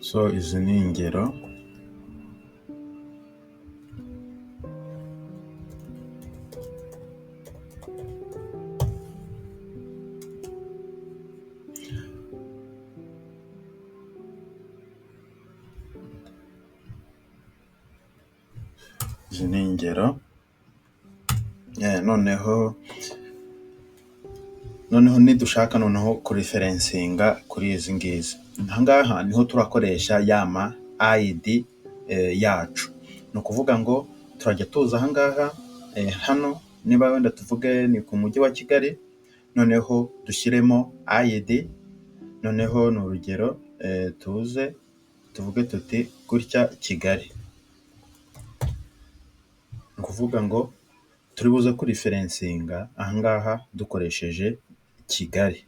So izi ni ingero. Izi ni ingero. Noneho nidushaka noneho kureferensinga kuri izi ngizi, aha ngaha niho turakoresha ya ma ID yacu. Ni ukuvuga ngo turajya tuza aha ngaha, hano niba wenda tuvuge ni ku mujyi wa Kigali, noneho dushyiremo ID, noneho ni urugero, tuze tuvuge tuti gutya Kigali. Ni ukuvuga ngo turi buze kureferensinga aha ngaha dukoresheje Kigali.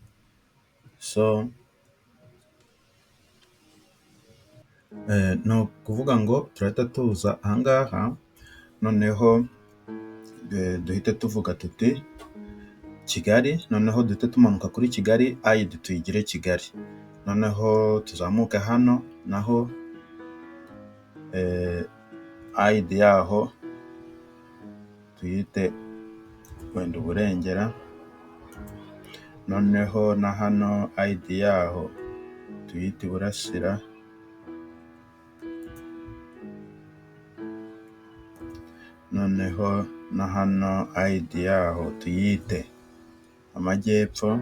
So ni ukuvuga ngo turahita tuza aha ngaha, noneho duhite tuvuga tuti Kigali, noneho duhite tumanuka kuri Kigali, ID tuyigire Kigali. Noneho tuzamuke hano naho ID yaho tuyite wenda Uburengera, noneho na hano ID yaho tuyite Iburasira, noneho na hano ID yaho tuyite Amajyepfo.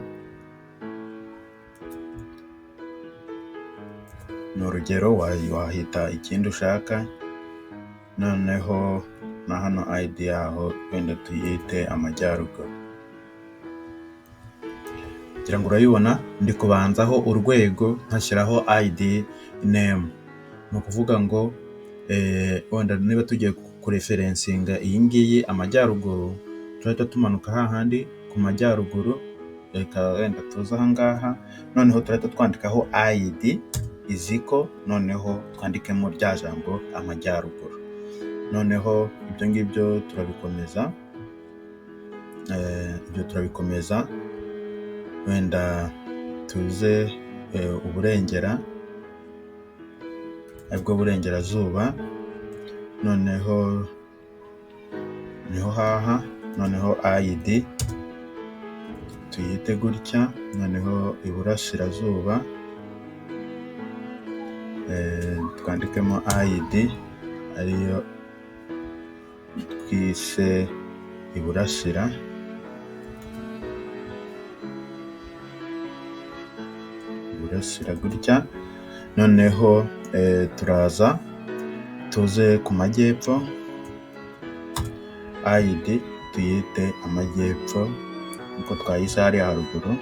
Ni urugero, wahita ikindi ushaka, noneho na hano ID yaho wenda tuyite Amajyaruguru. Ngira ngo urabibona, ndi kubanzaho urwego nkashyiraho ID name. Ni ukuvuga ngo wenda niba tugiye kureferensinga iyi ngiyi Amajyaruguru, turahita tumanuka hahandi ku Majyaruguru, reka wenda tuze aha ngaha, noneho turahita twandikaho ID iziko, noneho twandikemo rya jambo Amajyaruguru. Noneho ibyo ngibyo turabikomeza, ibyo turabikomeza, wenda tuze Uburengera, aribwo Burengerazuba, noneho niho haha, noneho ID tuyite gutya, noneho Iburasirazuba twandikemo ID ariyo twise Iburasira, Iburasira gutya, noneho turaza tuze ku Majyepfo, ID tuyite Amajyepfo nkuko twayise hariya haruguru.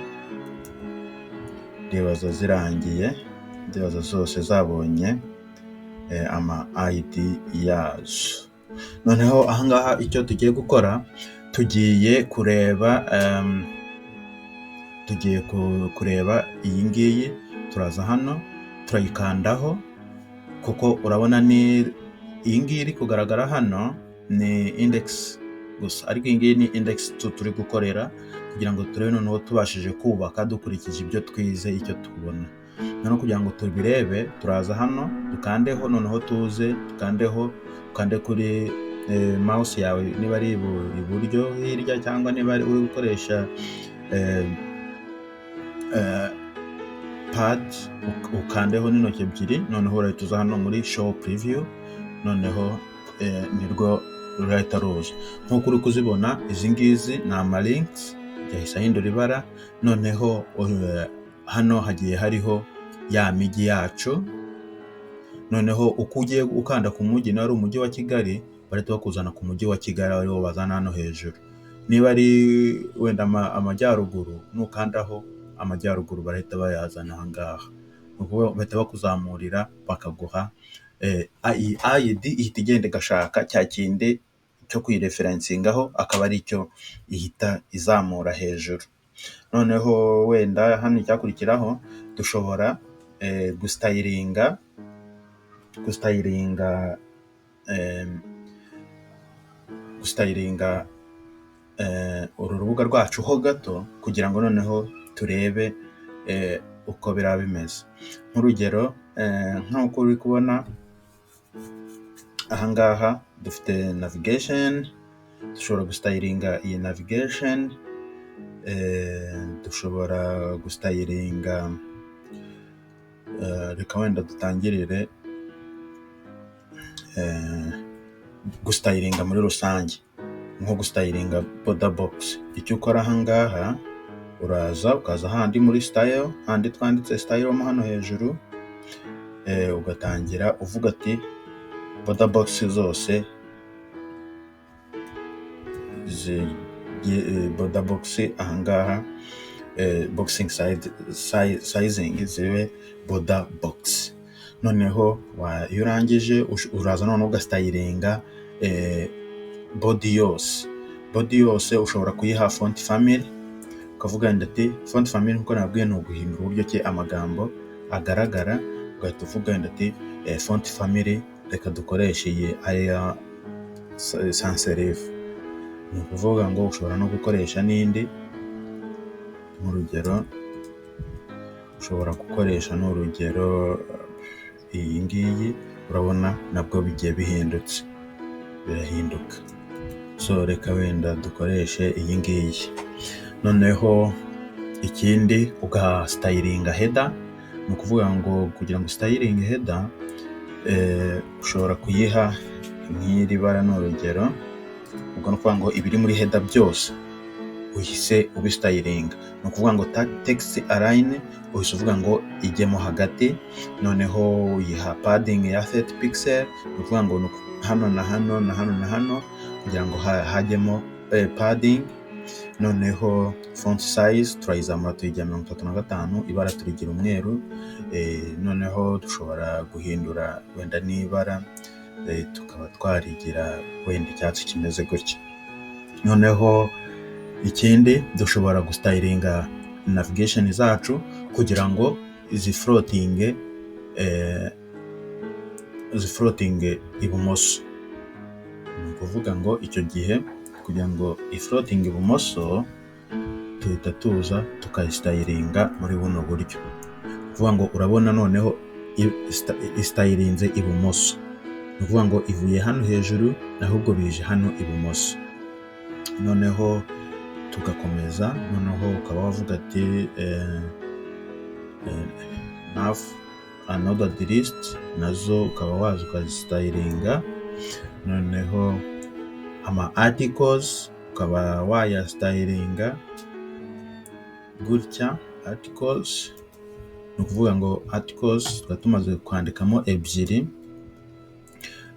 Ndibaza zirangiye, ndibaza zose zabonye ama ID yazo. Noneho aha ngaha icyo tugiye gukora, tugiye kureba tugiye kureba iyi ngiyi, turaza hano turayikandaho, kuko urabona ni iyi ngiyi iri kugaragara hano ni index gusa, ariko iyi ngiyi ni index 2 turi gukorera kugira ngo turebe noneho tubashije kubaka dukurikije ibyo twize icyo tubona. Noneho kugira ngo tubirebe, turaza hano dukandeho, noneho tuze dukandeho, ukande kuri mouse yawe niba ari iburyo hirya, cyangwa niba uri gukoresha pad, ukandeho n'intoki ebyiri, noneho urahita uza hano muri show preview, noneho nirwo rurahita ruza. Nk'uko uri kuzibona, izi ngizi ni ama links, yahise ahindura ibara. Noneho hano hagiye hariho ya mijyi yacu. Noneho uko ugiye ukanda ku mujyi, niba ari umujyi wa Kigali, barahita bakuzana ku mujyi wa Kigali, ariwo bazana hano hejuru. Niba ari wenda amajyaruguru, nukandaho amajyaruguru barahita bayazana aha ngaha. Bahita bakuzamurira bakaguha iyi ID, ihita igenda igashaka cya kindi cyo kuyireferensingaho, akaba ari cyo ihita izamura hejuru. Noneho wenda hano icyakurikiraho, dushobora gustylinga uru rubuga rwacu ho gato, kugira ngo noneho turebe uko biraba bimeze. Nk'urugero, nk'uko uri kubona aha ngaha dufite navigation, dushobora gustylinga iyi navigation, dushobora gustylinga, reka wenda dutangirire gustylinga muri rusange, nko gustylinga border box. Icyo ukora aha ngaha, uraza ukaza handi muri style, handi twanditse style mo hano hejuru, ugatangira uvuga ati border box zose, border box aha ngaha, boxing sizing zibe border box. Noneho iyo urangije, uraza noneho ugastylinga body yose. Body yose ushobora kuyiha font family, ukavuga ati font family, nkuko nababwiye, ni uguhindura uburyo ki amagambo agaragara, ugahita uvuga ati font family reka dukoreshe iyi Arial sans serif. Ni ukuvuga ngo ushobora no gukoresha n'indi, nk'urugero ushobora gukoresha n'urugero iyi ngiyi, urabona nabwo bigiye bihindutse, birahinduka. So reka wenda dukoreshe iyi ngiyi. Noneho ikindi, ugastylinga header. Ni ukuvuga ngo kugira ngo ustylinge header, ushobora kuyiha nk'iri bara, ni urugero. Ubwo ni ukuvuga ngo ibiri muri header byose uhise ubistylinga. Ni ukuvuga ngo text align, uhise uvuga ngo ijyemo hagati, noneho uyiha padding ya 30 pixel, ni ukuvuga ngo hano na hano na hano na hano, kugira ngo hajyemo padding. Noneho font size turayizamura tuyigira 35, ibara turigira umweru. Noneho dushobora guhindura wenda n'ibara, tukaba twarigira wenda icyatsi kimeze gutya. Noneho ikindi, dushobora gustylinga navigation zacu kugira ngo zifloatinge ibumoso. Ni ukuvuga ngo icyo gihe kugira ngo ifloatinge ibumoso, duhita tuza tukayistylinga muri buno buryo. Ni ukuvuga ngo urabona noneho istylinze ibumoso, ni ukuvuga ngo ivuye hano hejuru ahubwo bije hano ibumoso. Noneho tugakomeza, noneho ukaba wavuga ati nav unordered list nazo ukaba waza ukazistylinga. Noneho ama articles ukaba wayastylinga gutya. Articles, ni ukuvuga ngo articles tukaba tumaze kwandikamo ebyiri.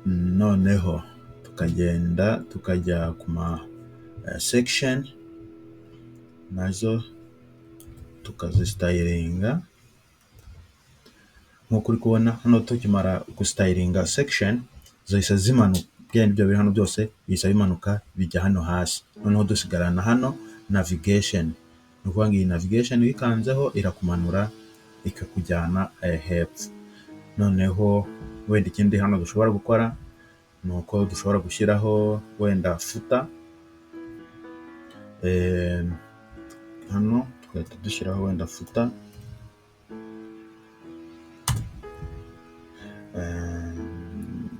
Noneho tukagenda tukajya ku ma section, nazo tukazistylinga nk'uko uri kubona hano. Tukimara gustylinga section, zahise zimanuka, bya biri hano byose bihise bimanuka bijya hano hasi. Noneho dusigarana hano navigation. Ni ukuvuga ngo iyi navigation uyikanzeho irakumanura ikakujyana hepfo. Noneho wenda ikindi hano dushobora gukora ni uko dushobora gushyiraho wenda footer hano, tugahita dushyiraho wenda footer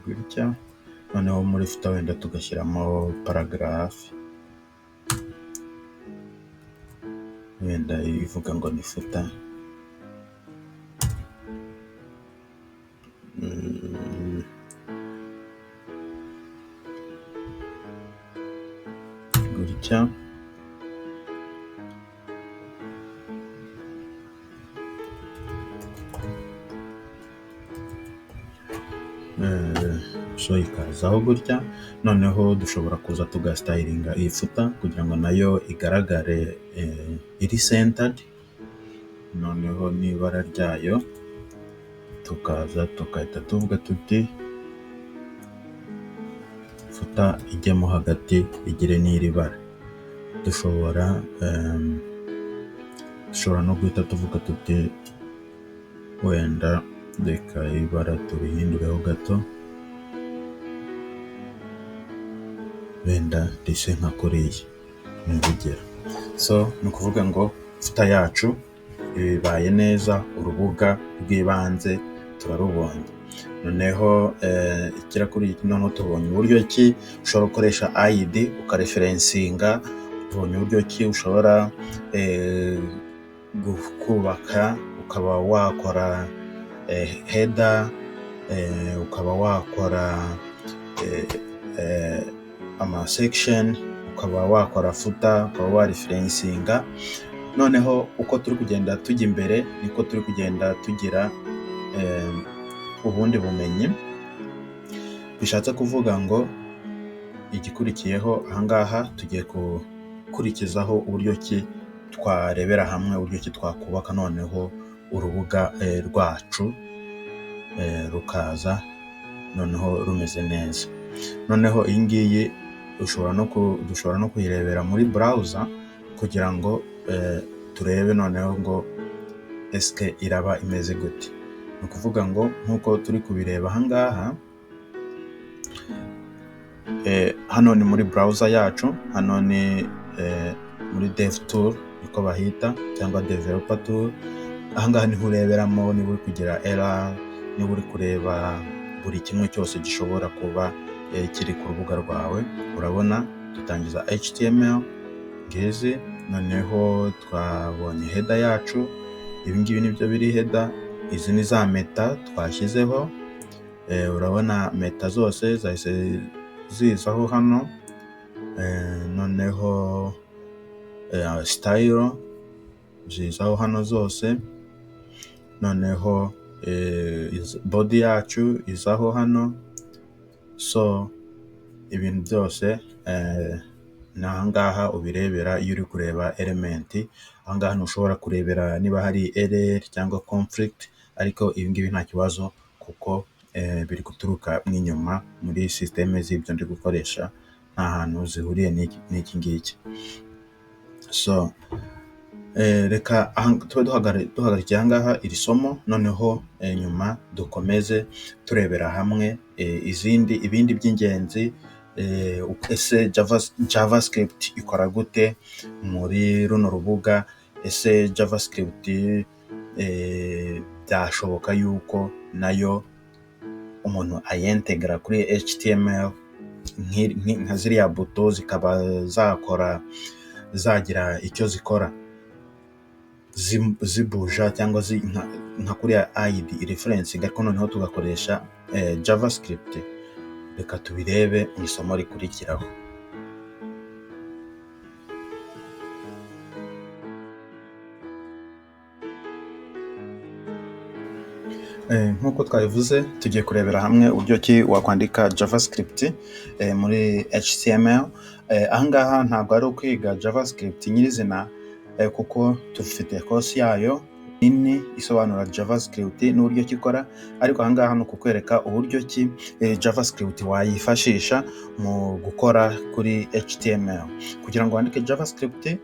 gutya. Noneho muri footer wenda tugashyiramo paragraph wenda ivuga ngo ni footer. Gutya. So ikazaho gutya. Noneho dushobora kuza tugasitayilinga iyi footer kugira ngo nayo igaragare iri centered, noneho n'ibara ryayo tukaza tugahita tuvuga tuti footer ijyemo hagati igire n'iri bara. Dushobora no guhita tuvuga tuti wenda reka ibara turihindureho gato, wenda rise nka kuriya ni urugero. So ni ukuvuga ngo footer yacu bibaye neza, urubuga rw'ibanze turarubonye. Noneho noneho tubonye uburyo ki ushobora gukoresha ID ukareferensinga, tubonye uburyo ki ushobora kubaka ukaba wakora header, ukaba wakora ama section, ukaba wakora footer, ukaba wareferensinga. Noneho uko turi kugenda tujya imbere niko turi kugenda tugira ubundi bumenyi, bishatse kuvuga ngo igikurikiyeho ahangaha tugiye gukurikizaho uburyo ki twarebera hamwe uburyo ki twakubaka noneho urubuga rwacu rukaza noneho rumeze neza. Noneho iyi ngiyi dushobora no kuyirebera muri browser kugira ngo turebe noneho ngo esike iraba imeze gute. Ni ukuvuga ngo nk'uko turi kubireba ahangaha, hano ni muri browser yacu, hano ni muri dev tool niko bahita cyangwa developer tool. Ahangaha niho ureberamo niba uri kugira error, niba uri kureba buri kimwe cyose gishobora kuba kiri ku rubuga rwawe. Urabona dutangiza HTML ngizi, noneho twabonye header yacu, ibi ngibi nibyo biri header, izi ni za meta twashyizeho, urabona meta zose zahise zizaho hano, noneho style zizaho hano zose, noneho body yacu izaho hano, so ibintu byose ni ahangaha ubirebera iyo uri kureba element. Ahangaha ntushobora kurebera niba hari error cyangwa conflict, ariko ibi ngibi nta kibazo kuko biri guturuka mo inyuma muri système z'ibyo ndi gukoresha, nta hantu zihuriye n'iki ngiki. So reka tube duhagarikiye ahangaha iri somo, noneho nyuma dukomeze turebera hamwe izindi ibindi by'ingenzi. Ese JavaScript ikora gute muri runo rubuga? Ese JavaScript byashoboka yuko nayo umuntu ayintegra kuri HTML nka ziriya buto zikaba zakora, zagira icyo zikora zibuja cyangwa nka kuriya ID referencing, ariko noneho tugakoresha JavaScript? Reka tubirebe mu isomo rikurikiraho. Nk'uko twabivuze, tugiye kurebera hamwe uburyo ki wakwandika JavaScript muri HTML. Ahangaha ntabwo ari ukwiga JavaScript nyirizina, kuko dufite course yayo nini isobanura JavaScript n'uburyo ki ikora, ariko ahangaha ni ukukwereka uburyo ki JavaScript wayifashisha mu gukora kuri HTML. Kugira ngo wandike JavaScript,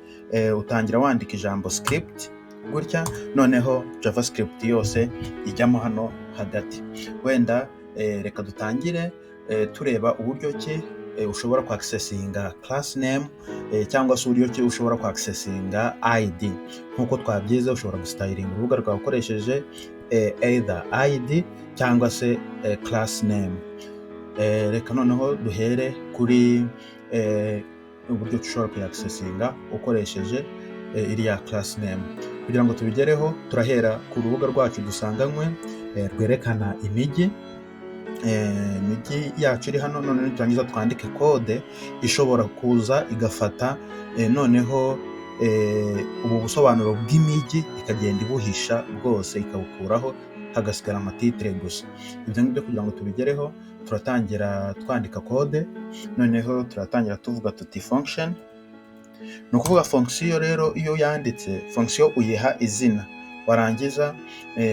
utangira wandika ijambo script gutya, noneho JavaScript yose ijyamo hano hagati. Wenda reka dutangire tureba uburyo ki ushobora kwaccessinga class name cyangwa se uburyo ki ushobora kwaccessinga ID. Nk'uko twabyize, ushobora gusitayilinga urubuga rwawe ukoresheje either ID cyangwa se class name. Reka noneho duhere kuri uburyo ushobora kuyaccessinga ukoresheje iriya class name. Kugira ngo tubigereho, turahera ku rubuga rwacu dusanganywe rwerekana imijyi. Imijyi yacu iri hano. Noneho niturangiza twandike code ishobora kuza igafata noneho ubu busobanuro bw'imijyi, ikagenda ibuhisha bwose, ikabukuraho, hagasigara ama titre gusa. Ibyo ngibyo kugira ngo tubigereho, turatangira twandika code. Noneho turatangira tuvuga tuti function. Ni ukuvuga fonction rero, iyo yanditse fonction uyiha izina, warangiza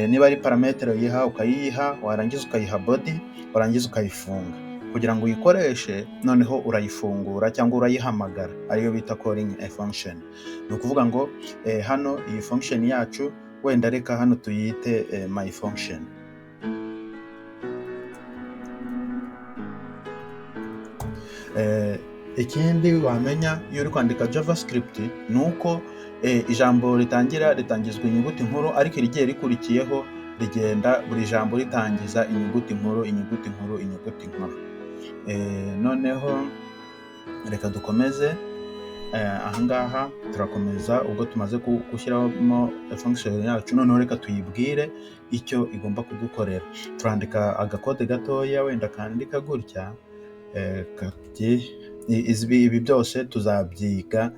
niba ari paramètre uyiha ukayiha, warangiza ukayiha body, warangiza ukayifunga. Kugira ngo uyikoreshe, noneho urayifungura cyangwa urayihamagara, ariyo bita calling a function. Ni ukuvuga ngo hano iyi function yacu, wenda reka hano tuyite my function. Ikindi wamenya iyo uri kwandika JavaScript ni uko ijambo ritangira ritangizwa inyuguti nkuru, ariko irigiye rikurikiyeho rigenda buri jambo ritangiza inyuguti nkuru, inyuguti nkuru, inyuguti nkuru. Noneho reka dukomeze. Ahangaha turakomeza. Ubwo tumaze gushyiramo function yacu, noneho reka tuyibwire icyo igomba kudukorera. Turandika agakode gatoya, wenda kandika gutya kati ibi byose tuzabyiga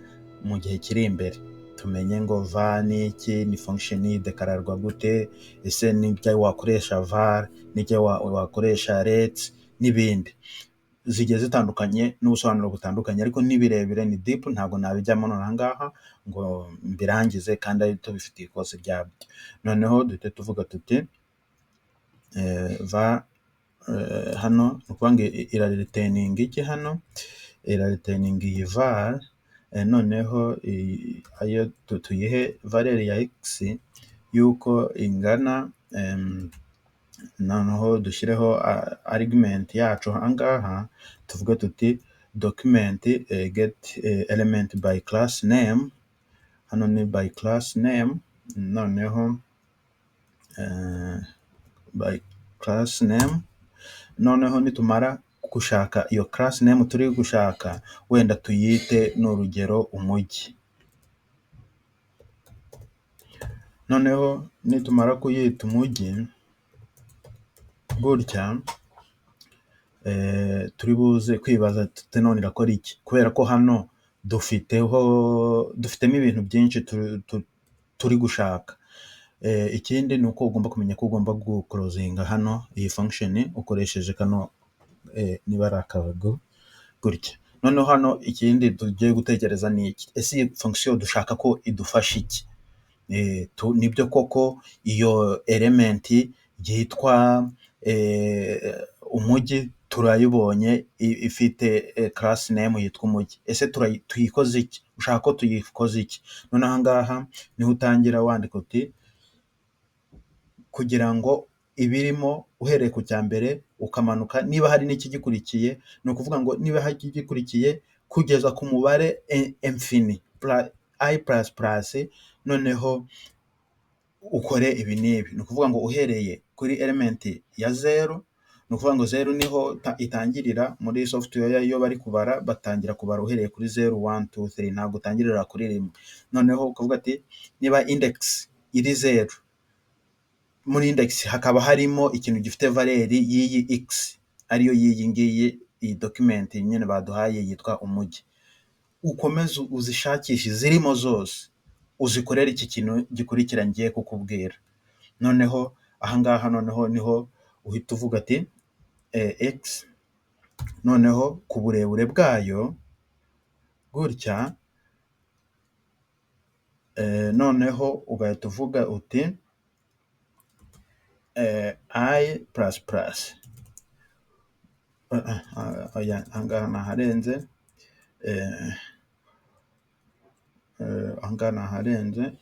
mu gihe kiri imbere, tumenye ngo var ni iki, ni function dekararwa gute, ese n'ibyo wakoresha var, n'ibyo wakoresha let, n'ibindi zigiye zitandukanye n'ubusobanuro butandukanye, ariko ni birebire, ni deep, ntabwo nabijyamo none aha ngaha ngo mbirangize kandi ari tubifitiye ikosi ryabyo. Noneho duhite tuvuga tuti var hano, ni ukuvuga ngo irareturninga iki? Hano irareturninga iyi var. Noneho ayo tuyihe valeur ya x yuko ingana. Noneho dushyireho argument yacu aha ngaha, tuvuge tuti document get element by class name. Hano ni by class name. Noneho by class name, noneho nitumara gushaka iyo class name turi gushaka, wenda tuyite, ni urugero, umujyi. Noneho nitumara kuyita umujyi gutya, turi buze kwibaza tuti none irakora iki? Kubera ko hano dufiteho, dufitemo ibintu byinshi turi gushaka. Ikindi ni uko ugomba kumenya ko ugomba guclosinga hano iyi function ukoresheje kano, niba ari akabago gutya. Noneho hano ikindi tugiye gutekereza ni iki? Ese iyi fonction dushaka ko idufasha iki? Nibyo koko, iyo element yitwa umujyi turayibonye, ifite class name yitwa umujyi. Ese tuyikoze iki? Ushaka ko tuyikoze iki? Noneho aha ngaha niho utangira wandika uti kugira ngo ibirimo, uhereye ku cya mbere ukamanuka, niba hari n'ikigikurikiye, ni ukuvuga ngo niba hari ikigikurikiye kugeza ku mubare infini, i plus plus, noneho ukore ibi n'ibi. Ni ukuvuga ngo uhereye kuri element ya zeru, ni ukuvuga ngo zeru niho itangirira muri software. Iyo bari kubara, batangira kubara uhereye kuri zeru, one, two, three, ntabwo utangirira kuri rimwe. Noneho ukavuga ati niba index iri zeru, muri index hakaba harimo ikintu gifite valeur y'iyi x, ariyo y'iyi ngiyi, iyi document nyine baduhaye yitwa umujyi, ukomeze uzishakishe izirimo zose, uzikorere iki kintu gikurikira ngiye kukubwira. Noneho ahangaha noneho niho uhita uvuga ati x, noneho ku burebure bwayo gutya, noneho ugahita uvuga uti i plus plus. Ahangaha naharenze, ahangaha naharenze.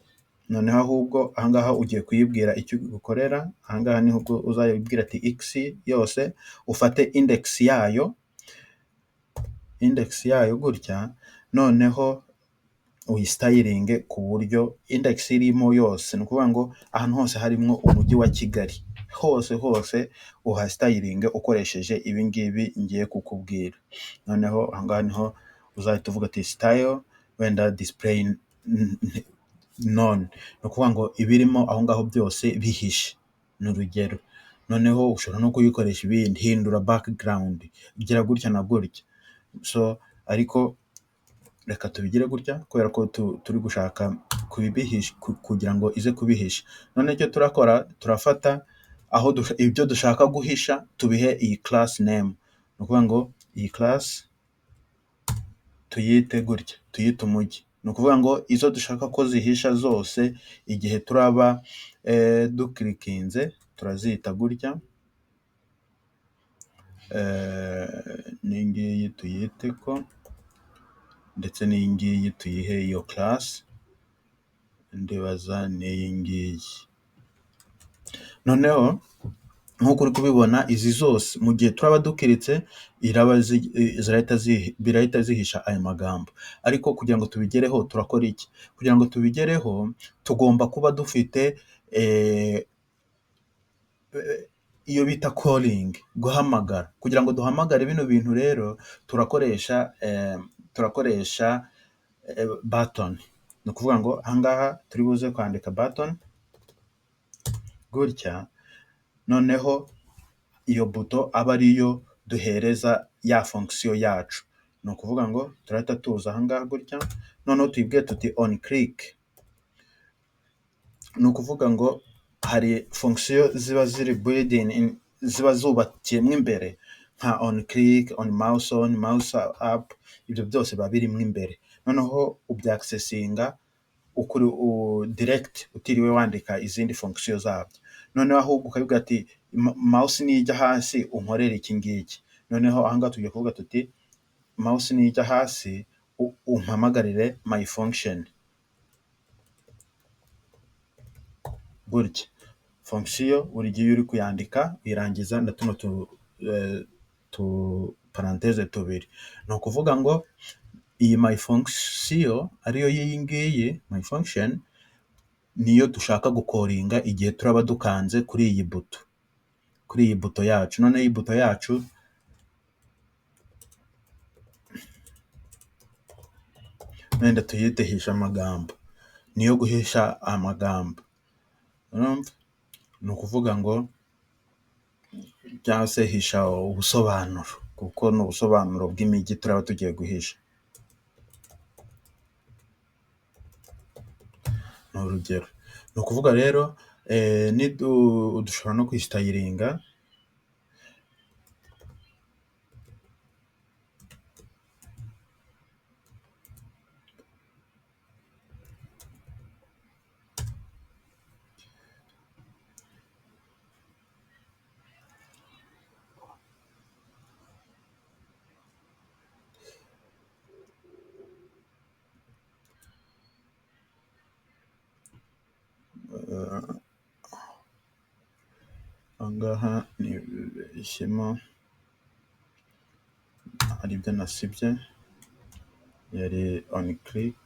Noneho ahubwo ahangaha ugiye kuyibwira icyo ukorera. Ahangaha niho uzayibwira ati x yose ufate index yayo, index yayo gutya, noneho uyistylinge ku buryo index irimo yose, ni ukuvuga ngo ahantu hose harimo umujyi wa Kigali, hose hose uhastylinge ukoresheje ibi ngibi ngiye kukubwira. Noneho ahangaha niho uzahita uvuga ati style, wenda display none, ni ukuvuga ngo ibirimo aho ngaho byose bihishe, ni urugero. Noneho ushobora no kuyikoresha ibindi, hindura background, gira gutya na gutya. So ariko reka tubigire gutya kubera ko turi gushaka kubihisha kugira ngo ize kubihisha. Noneho icyo turakora, turafata aho ibyo dushaka guhisha tubihe iyi class name. Ni ukuvuga ngo iyi class tuyite gutya, tuyite umujyi. Ni ukuvuga ngo izo dushaka ko zihisha zose igihe turaba dukirikinze turazita gutya. N'iyi ngiyi tuyite ko, ndetse n'iyi ngiyi tuyihe iyo class, ndibaza n'iyi ngiyi. Noneho nk'uko uri kubibona izi zose mu gihe turaba dukiritse birahita zihisha aya magambo. Ariko kugira ngo tubigereho turakora iki? Kugira ngo tubigereho tugomba kuba dufite iyo bita calling, guhamagara. Kugira ngo duhamagare bino bintu rero turakoresha button. Ni ukuvuga ngo aha ngaha turi buze kwandika button gutya, noneho iyo buto aba ariyo duhereza ya fonction yacu. Ni ukuvuga ngo turahita tuza aha ngaha gutya, noneho tuyibwire tuti on click. Ni ukuvuga ngo hari fonction ziba ziri building in, ziba zubakiyemo imbere nka on click, on mouse on, mouse up, ibyo byose biba birimo imbere. Noneho ubyaccessinga ukuri direct utiriwe wandika izindi fonction zabyo. Noneho ahubwo ukavuga ati mouse nijya hasi unkorere iki ngiki. Noneho aha ngaha tugiye kuvuga tuti mouse nijya hasi umpamagarire my function gutya. Fonction buri gihe iyo uri kuyandika uyirangiza na tuno tu parenthèse tubiri. Ni ukuvuga ngo iyi my function ariyo y'iyi ngiyi my function niyo dushaka gukoringa igihe turaba dukanze kuri iyi buto, kuri iyi buto yacu. Noneho iyi buto yacu wenda tuyite hisha amagambo, niyo guhisha amagambo. Urumva? Ni ukuvuga ngo cyangwa se hisha ubusobanuro, kuko ni ubusobanuro bw'imijyi turaba tugiye guhisha. Ni urugero. Ni ukuvuga rero dushobora no kwisitayiringa aha ngaha nibeshyemo hari ibyo nasibye, yari on click,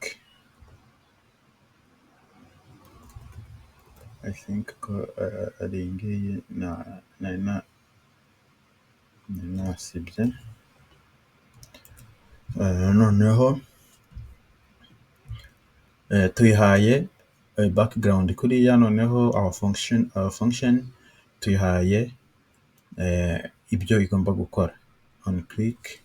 I think ko ari iyi ngiyi nari nasibye. Noneho tuyihaye background kuriya, noneho our function tuyihaye ibyo igomba gukora on click,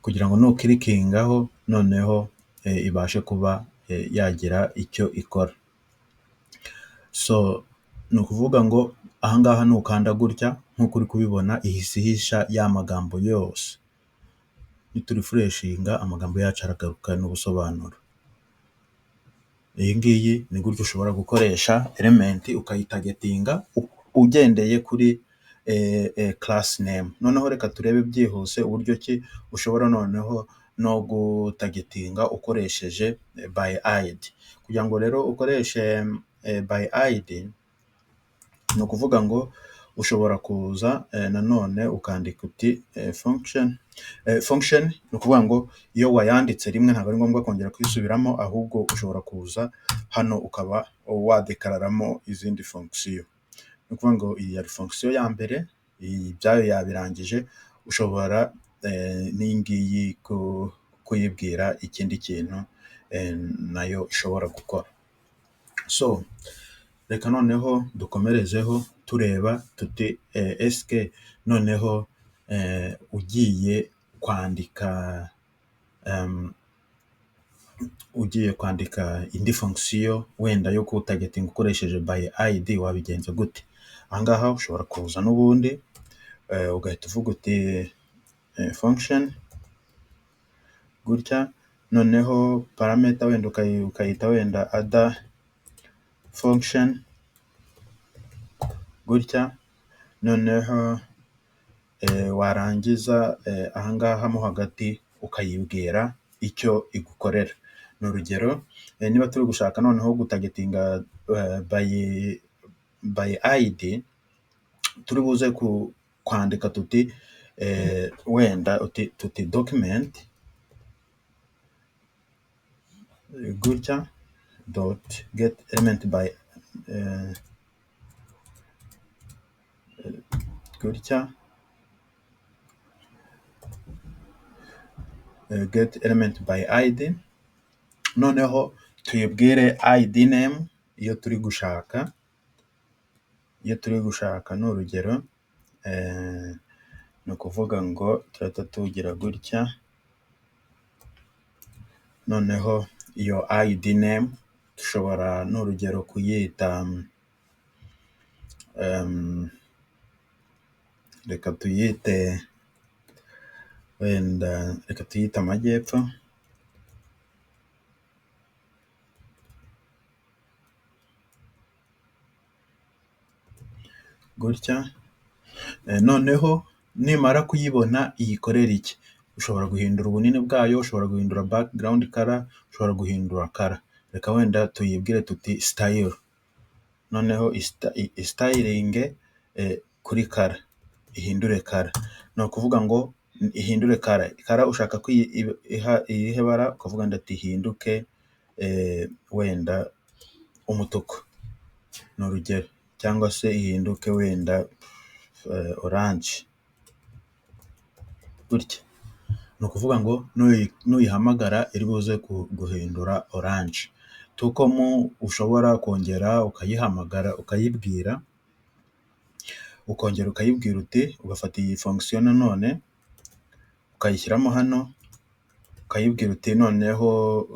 kugira ngo nukirikingaho noneho ibashe kuba yagira icyo ikora. So ni ukuvuga ngo aha ngaha nukanda gutya nk'uko uri kubibona ihise ihisha ya magambo yose. Niturifureshinga amagambo yacu aragaruka n'ubusobanuro. Iyi ngiyi ni gutyo ushobora gukoresha element ukayitagetinga ugendeye kuri class name. Noneho reka turebe byihuse uburyo ki ushobora noneho no gutagetinga ukoresheje by ID. Kugira ngo rero ukoreshe by ID, ni ukuvuga ngo ushobora kuza nanone ukandika uti function. Function ni ukuvuga ngo iyo wayanditse rimwe ntabwo ari ngombwa kongera kuyisubiramo, ahubwo ushobora kuza hano ukaba wadekararamo izindi fonction. Ni ukuvuga ngo iyi yari fonction ya mbere, iyi ibyayo yabirangije, ushobora n'iyi ngiyi kuyibwira ikindi kintu nayo ishobora gukora. So reka noneho dukomerezeho Tureba tuti eske noneho ugiye kwandika indi fonction wenda yo kutargetinga ukoresheje by ID wabigenza gute? Ahangaha ushobora kuza n'ubundi ugahita uvuga uti function gutya, noneho parameter wenda ukayita wenda other function gutya, noneho warangiza ahangaha mo hagati ukayibwira icyo igukorera. Ni urugero niba turi gushaka noneho gutargetinga by ID, turi buze kwandika tuti wenda tuti document gutya dot get element by gutya get element by ID, noneho tuyibwire ID name iyo turi gushaka, ni urugero ni ukuvuga ngo turahita tugira gutya, noneho iyo ID name dushobora ni urugero kuyita reka tuyite wenda reka tuyite Amajyepfo, gutya, noneho nimara kuyibona iyikorera iki? Ushobora guhindura ubunini bwayo, ushobora guhindura background color, ushobora guhindura color. Reka wenda tuyibwire tuti style, noneho styling kuri color, ihindure color. Ni ukuvuga ngo ihindure color, color ushaka ko iyihe bara? Ukavuga ati ihinduke wenda umutuku, ni urugero, cyangwa se ihinduke wenda orange gutya. Ni ukuvuga ngo nuyihamagara iri buze guhindura orange. Tukomo ushobora kongera ukayihamagara ukayibwira, ukongera ukayibwira uti ugafata iyi fonction nanone ukayishyiramo hano, ukayibwira uti noneho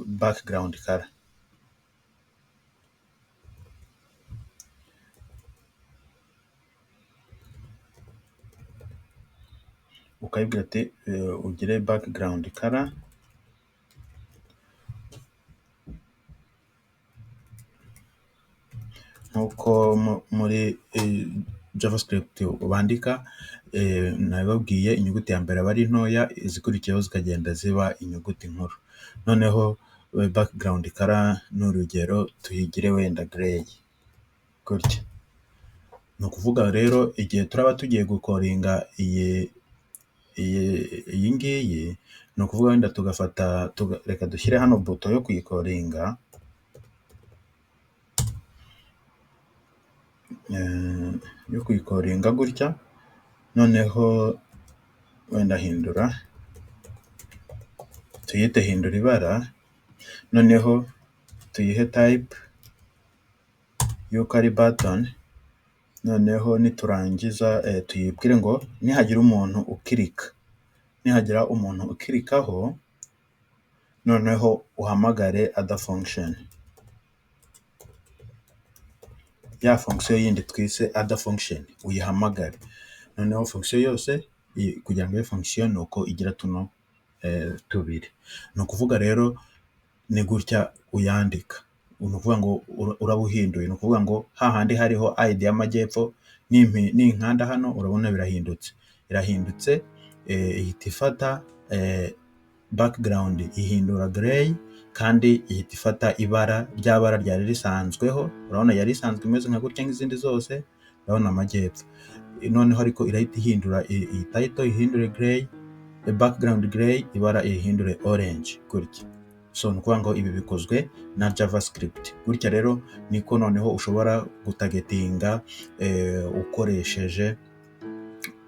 background color. Ukayibwira uti ugire background color nkuko muri JavaScript bandika, nabibabwiye inyuguti ya mbere aba ari ntoya, izikurikiyeho zikagenda ziba inyuguti nkuru. Noneho background color ni urugero tuyigire wenda grey gutya. Ni ukuvuga rero igihe turaba tugiye gukoringa iyi ngiyi, ni ukuvuga wenda tugafata, reka dushyire hano buto yo kuyikoringa, gutya, noneho wenda hindura, tuyite hindura ibara, noneho tuyihe type yuko ari button, noneho niturangiza tuyibwire ngo nihagira umuntu ukirika, nihagira umuntu ukirikaho, noneho uhamagare other function, ya fonction yindi twise other function uyihamagare. Noneho fonction yose kugira ngo ibe fonction ni uko igira tuno tubiri. Ni ukuvuga rero ni gutya uyandika, ni ukuvuga ngo uraba uhinduye, ni ukuvuga ngo hahandi hariho ID y'Amajyepfo, ninkanda hano urabona birahindutse, irahindutse ihita ifata background ihindura grey, kandi ihita ifata ibara rya bara ryari risanzweho, urabona yari isanzwe imeze nka gutya nk'izindi zose, urabona Amajyepfo. Noneho ariko irahita ihindura iyi title ihindure grey, background grey, ibara irihindure orange gutya. So ni ukuvuga ngo ibi bikozwe na JavaScript. Gutya rero niko noneho ushobora gutargetinga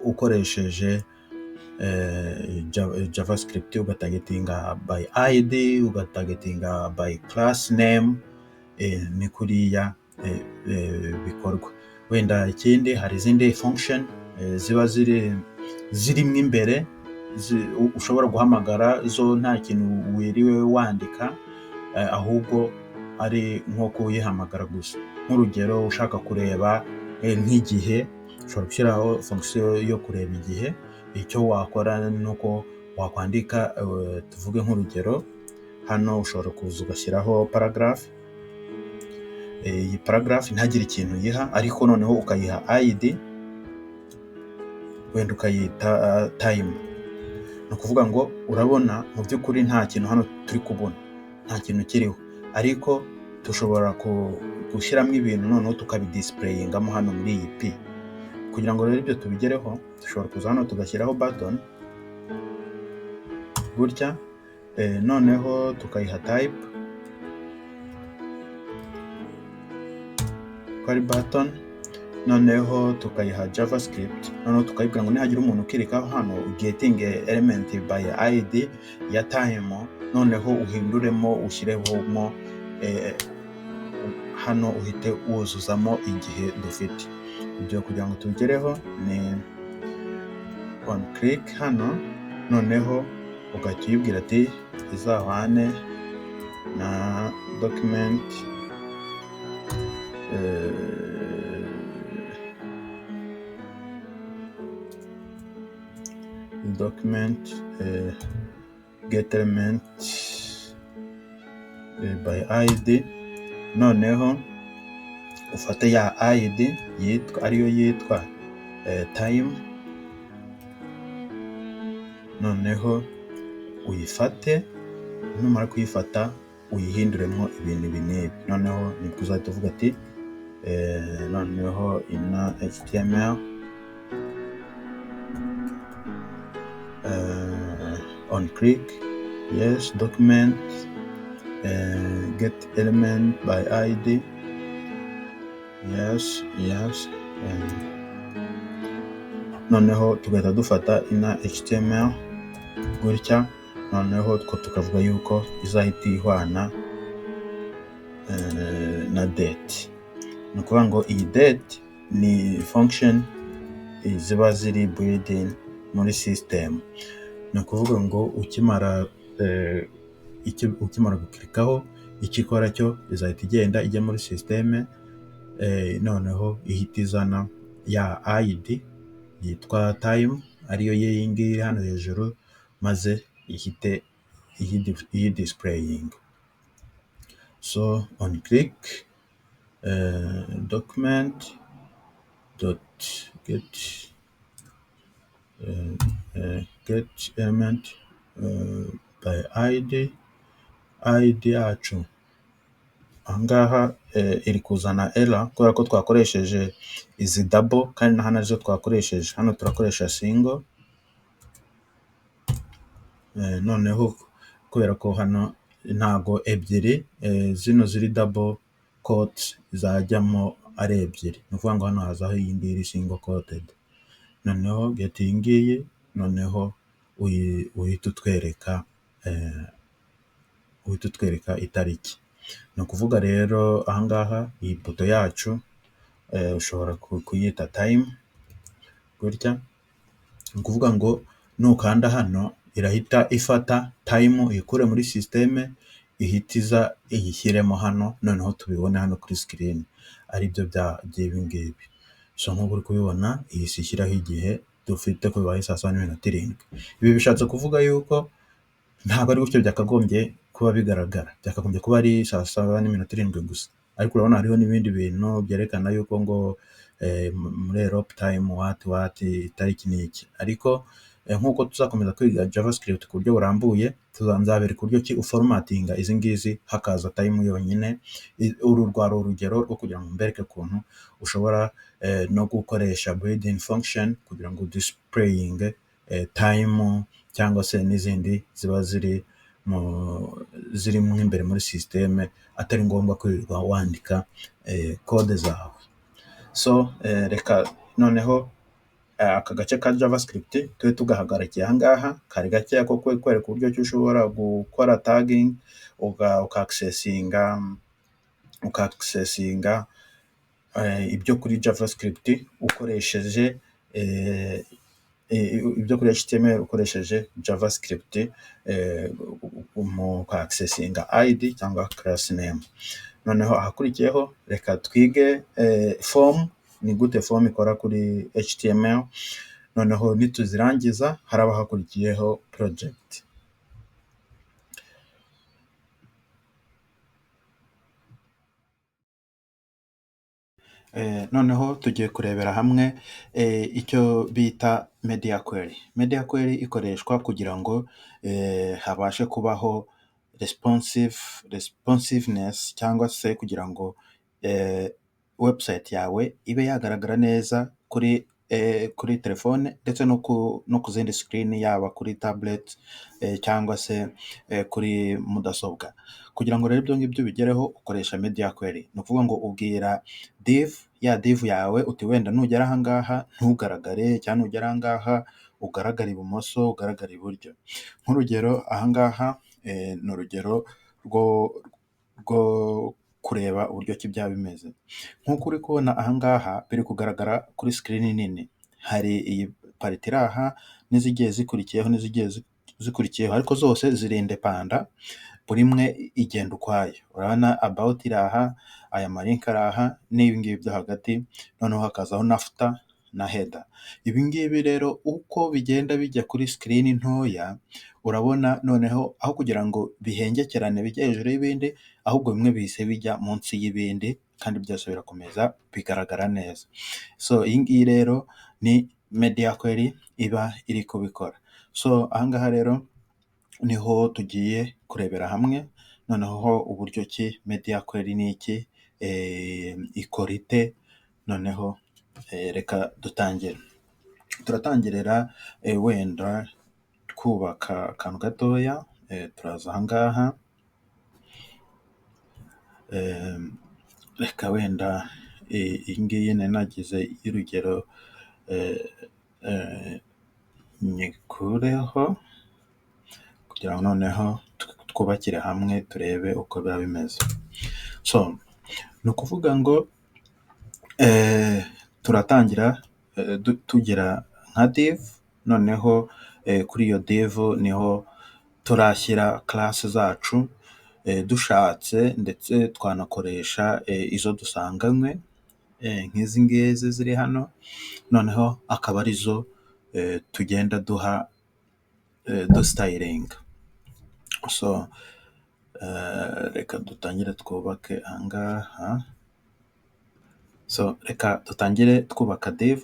ukoresheje JavaScript, ugatargetinga by ID, ugatargetinga by class name, ni kuriya bikorwa. Wenda ikindi, hari izindi function ziba zirimo imbere ushobora guhamagara zo nta kintu wiriwe wandika, ahubwo ari nko kuyihamagara gusa. Nk'urugero, ushaka kureba nk'igihe, ushobora gushyiraho fonction yo kureba igihe. Icyo wakora ni uko wakwandika, tuvuge nk'urugero, hano ushobora kuza ugashyiraho paragraph. Iyi paragraph ntagire ikintu uyiha, ariko noneho ukayiha ID, wenda ukayita time. Ni ukuvuga ngo urabona mu by'ukuri nta kintu hano turi kubona, nta kintu kiriho, ariko dushobora gushyiramo ibintu noneho tukabidisplayingamo hano muri iyi p. Kugira ngo rero ibyo tubigereho, dushobora kuza hano tugashyiraho button gutya, noneho tukayiha type ko ari button, noneho tukayiha JavaScript, noneho tukayibwira ngo nihagira umuntu ukirikaho hano, getting element by ID ya time, noneho uhinduremo, ushyiremo hano, uhite wuzuzamo igihe dufite. Ibyo kugira ngo tubigereho ni on click hano, noneho ugahita uyibwira ati izahwane na document document get element by ID, noneho ufate ya ID yitwa, ariyo yitwa time, noneho uyifate. Numara kuyifata uyihinduremo ibintu ibi n'ibi, noneho nibwo uzahita uvuga ati noneho inner HTML on click, yes, document get element by ID, yes, noneho tugahita dufata inner HTML gutya, noneho two tukavuga yuko izahita ihwana na date. Ni ukuvuga ngo iyi date ni function ziba ziri built-in muri system. Ni ukuvuga ngo ukimara gukirikaho, icyo ikora cyo izahita igenda ijya muri system, noneho ihita izana ya ID yitwa time, ariyo y'iyi ngiyi iri hano hejuru, maze ihite iyidisplayinga. So on click document dot get element by ID. ID yacu ahangaha iri kuzana error kubera ko twakoresheje izi double, kandi na hano arizo twakoresheje. Hano turakoresha single. Noneho kubera ko hano ntago ebyiri zino ziri double quote zajyamo ari ebyiri, ni ukuvuga ngo hano hazaho iyi ngiyi iri single quoted. Noneho get iyi ngiyi, noneho uhita utwereka itariki. Ni ukuvuga rero ahangaha iyi button yacu ushobora kuyita time gutya. Ni ukuvuga ngo nukanda hano irahita ifata time uyikure muri system, ihite iza iyishyiremo hano, noneho tubibone hano kuri screen, aribyo by'ibi ngibi. So nk'uko uri kubibona, ihise ishyiraho igihe dufite ko bibaye saa 7:07. Ibi bishatse kuvuga yuko ntabwo ari gutyo byakagombye kuba bigaragara, byakagombye kuba ari saa 7:07 gusa, ariko urabona hariho n'ibindi bintu byerekana yuko ngo muri Europe time what what, itariki ni iki. Ariko nk'uko tuzakomeza kwiga JavaScript ku buryo burambuye, nzabereka uburyo ki uformatinga izi ngizi hakaza time yonyine. Uru rwari urugero rwo kugira ngo mbereke ukuntu ushobora no gukoresha built-in function kugira ngo displayinge time cyangwa se n'izindi ziba ziri mu zirimo imbere muri system, atari ngombwa kwirirwa wandika code zawe. So reka noneho aka gace ka JavaScript tube tugahagarikiye aha ngaha. Kari gakeya ko kwereka uburyo ki ushobora gukora tagging, uka accessinga ibyo kuri JavaScript ukoresheje ibyo kuri HTML ukoresheje JavaScript mu accessinga ID cyangwa class name. Noneho ahakurikiyeho reka twige form, ni gute form ikora kuri HTML. Noneho nituzirangiza haraba hakurikiyeho project. Noneho tugiye kurebera hamwe icyo bita media query. Media query ikoreshwa kugira ngo habashe kubaho responsiveness cyangwa se kugira ngo website yawe ibe yagaragara neza kuri telefone ndetse no ku zindi screen, yaba kuri tablet cyangwa se kuri mudasobwa. Kugira ngo rero ibyo ngibyo ubigereho ukoresha media query. Ni ukuvuga ngo ubwira div, ya div yawe uti wenda nugera aha ngaha ntugaragare, cyangwa nugera aha ngaha ugaragare ibumoso, ugaragare iburyo. Nk'urugero aha ngaha ni urugero rwo kureba uburyo ki byaba bimeze. Nk'uko uri kubona aha ngaha biri kugaragara kuri screen nini. Hari iyi part iri aha n'izigiye zikurikiyeho n'izigiye zikurikiyeho, ariko zose ziri independent, buri imwe igenda ukwayo. Urabona about iri aha, aya ma link ari aha n'ibi ngibi byo hagati, noneho hakazaho na footer na header. Ibi ngibi rero uko bigenda bijya kuri screen ntoya, urabona noneho aho kugira ngo bihengekerane bijye hejuru y'ibindi, ahubwo bimwe bihise bijya munsi y'ibindi kandi byose birakomeza bigaragara neza. So iyi ngiyi rero ni media query iba iri kubikora. So aha ngaha rero niho tugiye kurebera hamwe noneho uburyo ki media query ni iki, ikora ite, noneho reka dutangire. Turatangirira wenda twubaka akantu gatoya, turaza aha ngaha, reka wenda iyi ngiyi nari nagize y'urugero nyikureho kugira ngo noneho twubakire hamwe turebe uko biba bimeze. So ni ukuvuga ngo turatangira tugira nka div, noneho kuri iyo div niho turashyira class zacu dushatse, ndetse twanakoresha izo dusanganywe nk'izi ngizi ziri hano, noneho akaba arizo tugenda duha dustylinga. So reka dutangire twubake aha ngaha. So reka dutangire twubaka div,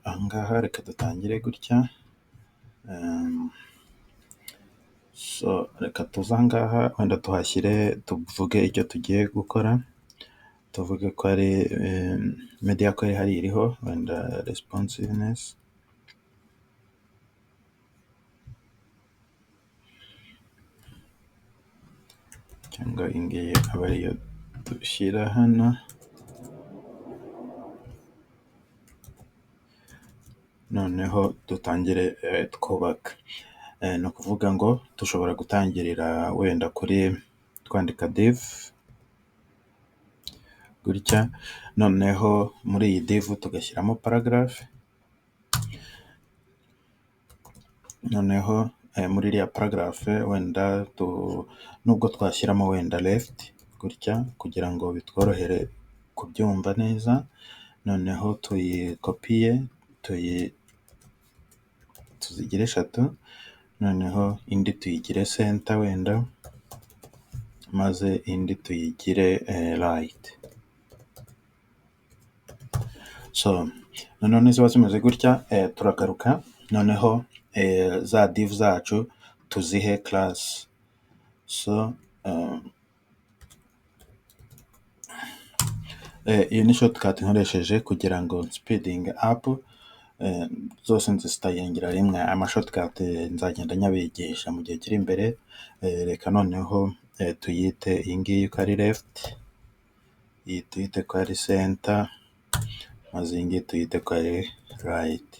aha ngaha reka dutangire gutya. So reka tuze aha ngaha wenda tuhashyire tuvuge icyo tugiye gukora, tuvuge ko ari media query hariya iriho wenda responsiveness. Cyangwa iyi ngiyi aba ariyo dushyira hano. Noneho dutangire twubaka. Ni ukuvuga ngo dushobora gutangirira wenda kuri twandika div gutya, noneho muri iyi div tugashyiramo paragraph, noneho muri iriya paragraph wenda nubwo twashyiramo wenda left gutya kugira ngo bitworohere kubyumva neza, noneho tuyikopiye tuzigire eshatu, noneho indi tuyigire center wenda, maze indi tuyigire right. So noneho niziba zimeze gutya turagaruka noneho za div zacu tuzihe class. So iyi ni shortcut nkoresheje kugira ngo speeding up, zose nzistylingira rimwe. Ama shortcut nzagenda nyabigisha mu gihe kiri imbere. Reka noneho tuyite iyi ngiyi ko ari left, iyi tuyite ko ari center, maze iyi ngiyi tuyite ko ari right.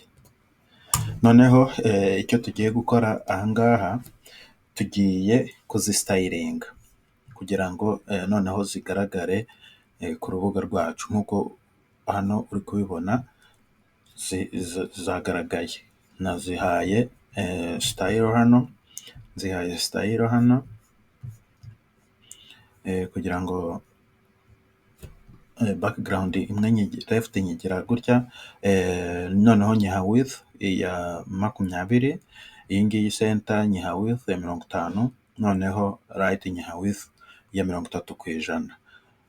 Noneho icyo tugiye gukora aha ngaha, tugiye kuzistylinga kugira ngo noneho zigaragare ku rubuga rwacu. Nk'uko hano uri kubibona zagaragaye, nazihaye style hano, nzihaye style hano kugira ngo background imwe left nyigira gutya, noneho nyiha width ya 20, iyi ngiyi center nyiha width ya 50, noneho right nyiha width ya 30%.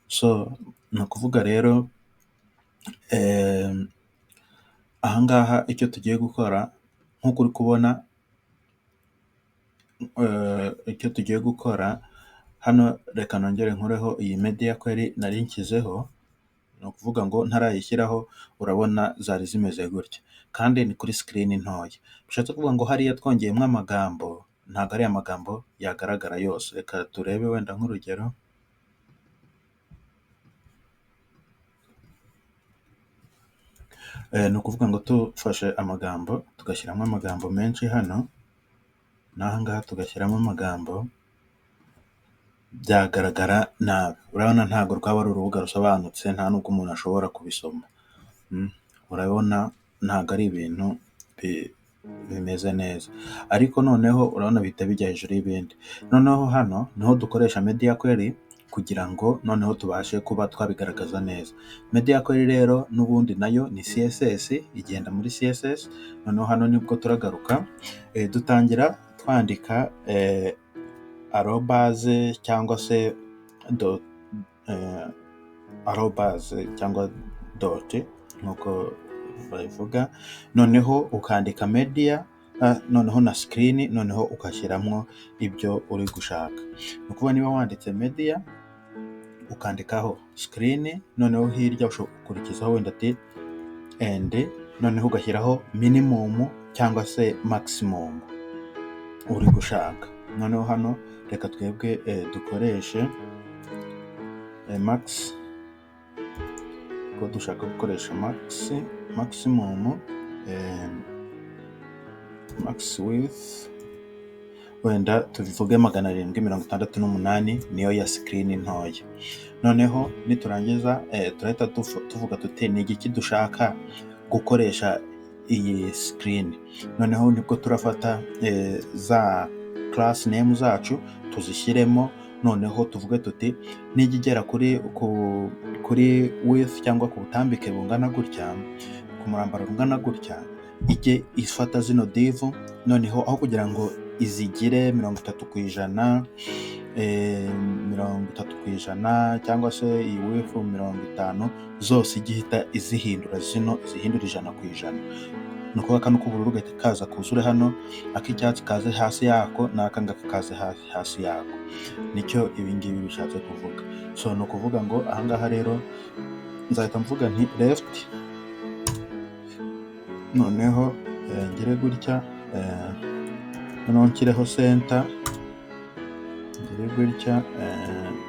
So ni ukuvuga rero ahangaha icyo tugiye gukora, nk'uko uri kubona, icyo tugiye gukora hano, reka nongere nkureho iyi media query nari nshyizeho. Ni ukuvuga ngo ntarayishyiraho urabona zari zimeze gutya, kandi ni kuri screen ntoya. Bishatse kuvuga ngo hariya twongeyemo amagambo, ntabwo ariya magambo yagaragara yose. Reka turebe wenda nk'urugero. Ni ukuvuga ngo dufashe amagambo tugashyiramo amagambo menshi hano, n'aha ngaha tugashyiramo amagambo, byagaragara nabi. Urabona ntabwo rwaba ari urubuga rusobanutse, nta nubwo umuntu ashobora kubisoma. Urabona ntabwo ari ibintu bimeze neza, ariko noneho urabona bihita bijya hejuru y'ibindi. Noneho hano niho dukoresha media query kugira ngo noneho tubashe kuba twabigaragaza neza. Media query rero n'ubundi nayo ni CSS, igenda muri CSS. Noneho hano nibwo turagaruka, dutangira twandika arobase cyangwa se arobase cyangwa dot nk'uko babivuga, noneho ukandika media, noneho na screen, noneho ugashyiramo ibyo uri gushaka. Ni ukuvuga niba wanditse media ukandikaho screen, noneho hirya ushobora gukurikizaho wenda ati and, noneho ugashyiraho minimum cyangwa se maximum uri gushaka. Noneho hano reka twebwe dukoreshe max, ko dushaka gukoresha max, maximum, max width wenda tubivuge 768, niyo ya screen ntoya. Noneho niturangiza turahita tuvuga tuti ni igiki dushaka gukoresha iyi screen. Noneho nibwo turafata za class name zacu tuzishyiremo, noneho tuvuge tuti nijya igera kuri width cyangwa ku butambike bungana gutya, ku murambararo ungana gutya, ijye ifata zino div, noneho aho kugira ngo izigire 30%, 30% cyangwa se iyi width 50, zose ijye ihita izihindura zino, izihindura 100%. Ni ukuvuga kano k'ubururu gahita kaza kuzure hano, ak'icyatsi kaze hasi yako, n'aka ngaka kaze hasi yako. Nicyo ibi ngibi bishatse kuvuga. So ni ukuvuga ngo aha ngaha rero nzahita mvuga nti left, noneho ngire gutya, noneho nshyireho center, ngire gutya,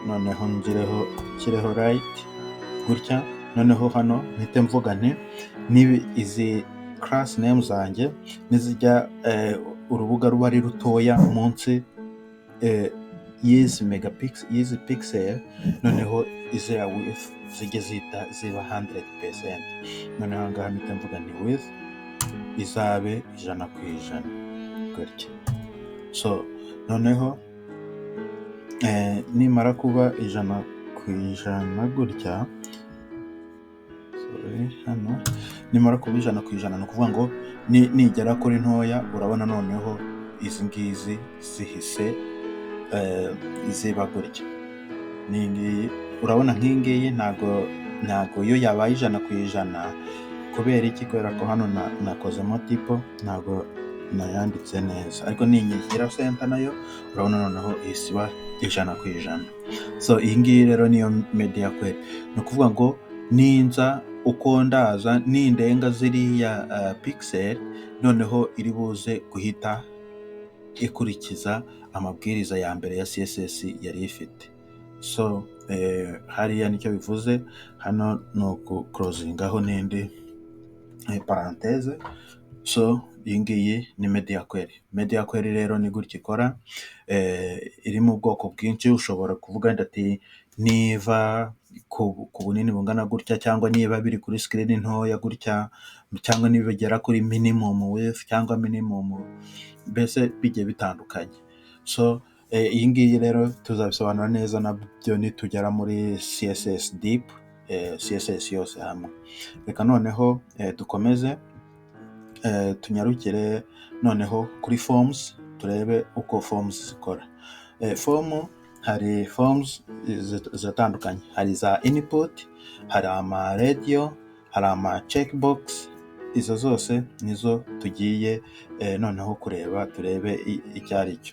noneho nshyireho right gutya, noneho hano mpite mvuga nti niba izi class name zanjye nizijya urubuga ruba ari rutoya munsi y'izi megapixel, y'izi pixel, noneho iziriya width zijye zihita ziba 100%. Noneho aha ngaha mpite mvuga nti width izabe 100% gutya. So noneho nimara kuba 100% gutya, sorry, hano nimara kuba 100%, ni ukuvuga ngo nigera kuri ntoya, urabona noneho izi ngizi zihise ziba gutya. N'iyi ngiyi urabona nk'iyi ngiyi ntago yo yabaye 100%. Kubera iki? Kubera ko hano nakozemo typo, ntago nayanditse neza, ariko ninyishyira center nayo urabona noneho ihise iba 100%. So iyi ngiyi rero niyo media query. Ni ukuvuga ngo ninza uko ndaza nindenga ziriya pixel, noneho iri buze guhita ikurikiza amabwiriza ya mbere ya CSS yari ifite. So hariya nicyo bivuze, hano ni uguclosingaho n'indi parenthèse. So iyi ngiyi ni media query. Media query rero ni gutya ikora, iri mu bwoko bwinshi. Ushobora kuvuga ati niva ku bunini bungana gutya, cyangwa niba biri kuri screen ntoya gutya, cyangwa niba bigera kuri minimum width cyangwa minimum, mbese bigiye bitandukanye. So iyi ngiyi rero tuzabisobanura neza nabyo nitugera muri CSS deep, CSS yose hamwe. Reka noneho dukomeze, tunyarukire noneho kuri forms, turebe uko forms zikora. Form, hari forms ziratandukanye: hari za input, hari ama radio, hari ama checkbox. Izo zose nizo tugiye noneho kureba, turebe icyo ari cyo.